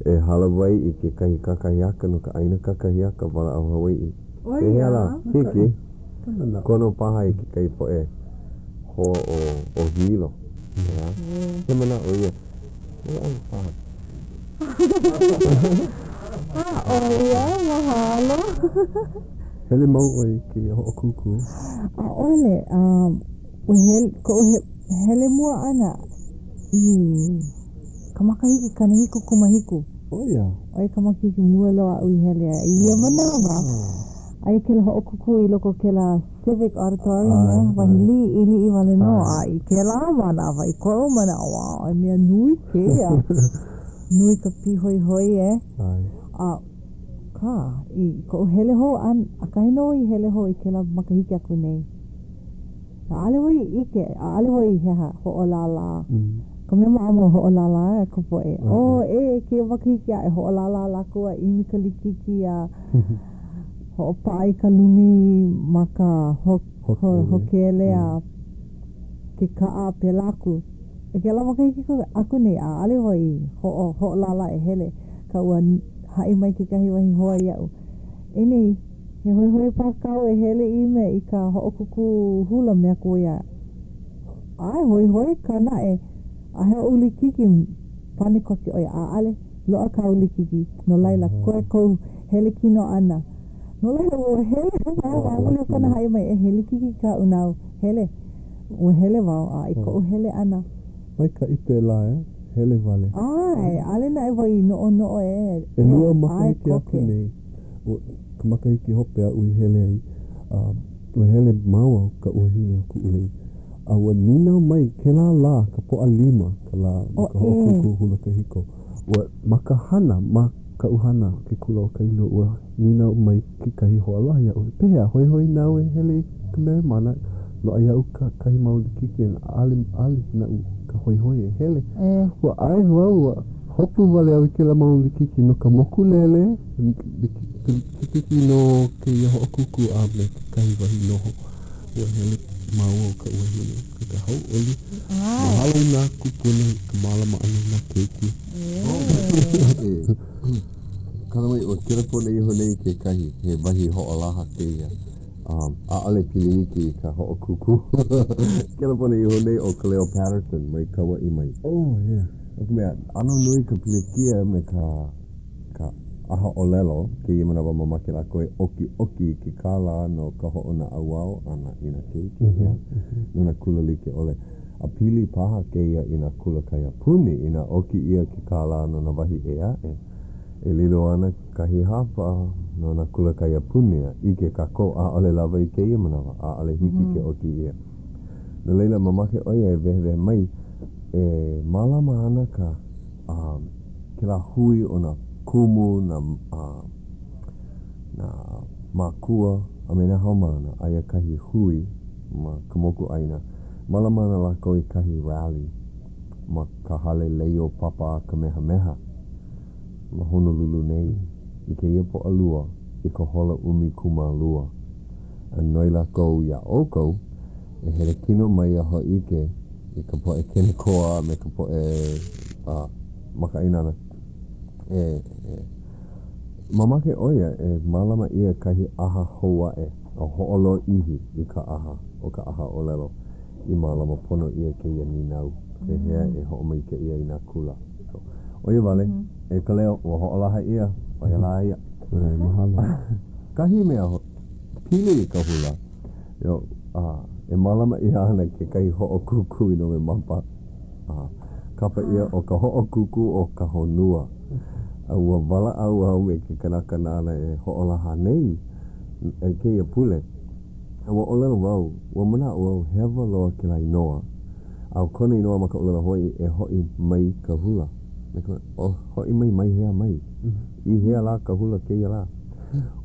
e hālāwai i kekahi kakahiaka no ka ʻaina kakahiaka walaʻau Hawaiʻi. Pehea lā? Hiki? Kono paha i kekahi poʻe hoa o, o Hilo. ʻEā? He manaʻo ia. Manaʻo paha. ʻO ia, mahalo. Hele mau ʻoe i kēia hoʻokūkū? ʻAʻole. Um, ua hele, koʻu he, hele mua ʻana. I ka makahiki 77. ʻO ia. ʻO ia ka makahiki mua loa aʻu i hele ai. I ia manawa, aia kēlā hoʻokūkū i loko o kēlā Civic Auditorium, eh, wahi liʻiliʻi wale nō. A i kēlā manawa, i koʻu manaʻo, wow, he mea nui kēia. Nui ka pīhoihoi, eh. A, kā, i koʻu hele hou ʻana, ʻakahi nō i hele hou i kēlā makahiki aku nei. ʻAʻole wau i ʻike, ʻaʻole wau i he aha, hoʻolālā. Ka mea maʻamau hoʻolālā ka poʻe. Oh, e, kēia makahiki aʻe hoʻolālā lākou a ʻimi ka likiki a hoʻopaʻa i ka lumi ma ka hōkele a ke kaʻa pēlā aku. I kēlā makahiki aku nei, ʻaʻole wau i hoʻo, hoʻolālā e hele, akā ua haʻi mai kekahi wahi hoa iaʻu, E nei, He hoihoi paha kāu e hele i me i ka hoʻokūkū hula me aku ʻo ia. ʻAe, hoihoi akā naʻe, ʻaʻohe oʻu likiki, pane koke ʻo ia, ʻaʻale, loaʻa kāu likiki, no laila, koe kou hele kino ʻana. No laila, ua hele wau ma muli o kona haʻi mai, e he likiki kaʻu nāu, hele. Ua hele wau, a i koʻu hele ʻana. Maikaʻi pēlā, e? Hele wale. ʻAe, ʻaʻole naʻe wau i noʻonoʻo e ʻElua makahiki aku nei. ʻO ka makahiki hope aʻu i hele ai, a ua hele māua ʻo ka wahine ʻo Kuʻulei, a ua nīnau mai kēlā lā, ka Pōʻalima, ka lā no ka hoʻokūkū hula kahiko, ua ma ka hana, ma kaʻu hana ke kula o Kailua, ua nīnau mai kekahi hoaaloha iaʻu, pehea, hoihoi nāu e hele i ka meremana, loaʻa iaʻu kahi mau likiki, ʻaʻole, ʻaʻole naʻu ka hoihoi e hele. Ua ʻae wau, ua hopu wale au i kēlā mau likiki no ka mokulele, likiki no kēia hoʻokūkū a me kekahi wahi noho. Ua hele māua ʻo kaʻu wahine me ka hauʻoli. Mahalo i nā kūpuna i ka mālama ʻana i nā keiki. Kala mai, ua kelepona iho nei kekahi, he wahi hoʻolaha kēia. Um, ʻaʻole pili iki i ka hoʻokūkū. Kelepona iho nei ʻo Kaleo Patterson mai Kauaʻi mai. Oh, yeah. No ka mea, ʻano nui ka pilikia me ka ka ʻaha ʻōlelo kēia manawa mamake lākou e ʻokiʻoki i ke kālā no ka hoʻonaʻauao ʻana i nā keiki, mm -hmm. no nā kula like ʻole. A pili paha kēia i nā kula kaiapuni inā ʻoki ʻia ke kālā no nā wahi ʻē aʻe. E lilo ana kahi hapa no nā kula kaiapuni a ʻike kākou ʻaʻole lawa i kēia manawa, ʻaʻole hiki ke ʻoki ʻia. No laila, mamake ʻo ia e wehewehe mai, e mālama ana ka a kēlā hui o nā kumu, nā a nā mākua a me nā haumāna, aia kahi hui ma ka mokuʻāina, mālama ana lākou i kahi rally ma ka hale Leiopapa a Kamehameha. ma Honolulu nei i kēia Pōʻalua i ka hola 12. A noi lākou iā ʻoukou e hele kino mai a hōʻike i ka poʻe kenekoa a me ka poʻe makaʻāinana e, e mamake ʻo ia e mālama ʻia kahi ʻaha hou aʻe a hoʻolōʻihi i ka ʻaha o ka ʻaha ʻōlelo i mālama pono ʻia kēia nīnau pehea e hoʻomaikaʻi ai nā kula. So, ʻo ia wale, e Kaleo, ua hoʻolaha ʻia, ʻo ia lā ia. ʻAe, mahalo. Kahi mea pili i ka hula, yo, a, e mālama ʻia ana kekahi hoʻokūkū i Nowemapa, a, kapa ʻia ʻo ka Hoʻokūkū o ka Honua. A ua walaʻau au me ke kanaka nāna e hoʻolaha nei i kēia pule. A ua ʻōlelo wau, ua manaʻo au hewa loa kēlā inoa. A ʻo kona inoa ma ka ʻōlelo Hawaiʻi e hoʻi mai ka hula. Me ka ʻo hoʻi mai mai hea mai? I hea lā ka hula kēia lā?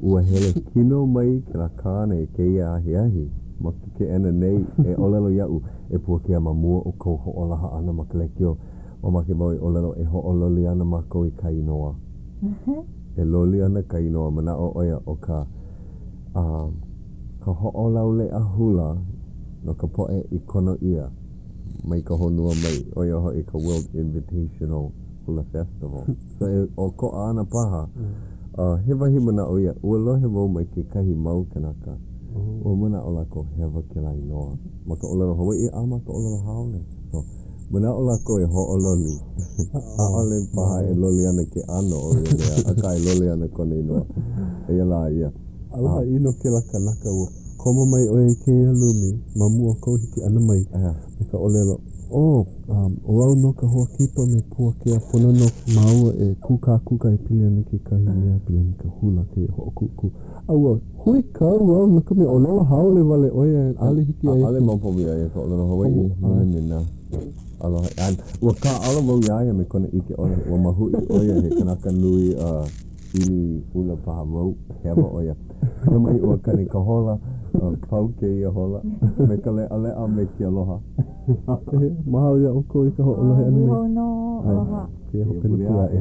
Ua hele kino mai kēlā kāne i kēia ahiahi ma ke keʻena nei e ʻōlelo iaʻu, E Puakea, ma mua o kou hoʻolaha ʻana ma ka lekiō, mamake wau e ʻōlelo e hoʻololi ana mākou i ka inoa. E loli ana ka inoa, manaʻo ʻo ia ʻo ka a ka hoʻolauleʻa hula no ka poʻe i kono ʻia mai ka honua mai, ʻo ia hoʻi ka World Invitational Hula Festival. So e ʻokoʻa ana paha, a he wahi manaʻo ia, ua lohe wau mai kekahi mau kanaka, ua manaʻo lākou hewa kēlā inoa ma ka ʻōlelo Hawaiʻi a ma ka ʻōlelo haole. So, manaʻo lākou e hoʻololi. ʻAʻole paha e loli ana ke ʻano o ia mea, akā e loli ana kona inoa. Eia lā ia. Aloha ʻino kēlā kanaka ua komo mai ʻoe i kēia lumi ma mua o kou hiki ʻana mai me ka ʻōlelo. Oh, um, ʻo au nō ka hoa kipa me Puakea, pono nō māua e kūkākūkā e pili ana kekahi mea e pili ana i ka hula kēia hoʻokūkū. A ua huikau au no ka mea ʻōlelo haole wale ʻo ia, ʻaʻole hiki iā ia. ʻAʻole maopopo iā ia ka ʻōlelo Hawaiʻi, mele me nā aloha. A ua kāʻalo wau iā ia me kona ʻike ʻole. Ua mahuʻi ʻo ia he kanaka nui a ʻili ʻula paha wau, hewa ʻo ia. Eia mai ua kani ka hola, pau kēia hola me ka leʻaleʻa me ke aloha. Mahalo iā ʻoukou i ka hoʻolohe ʻana mai. Aloha. Kēia hopena pū aʻe.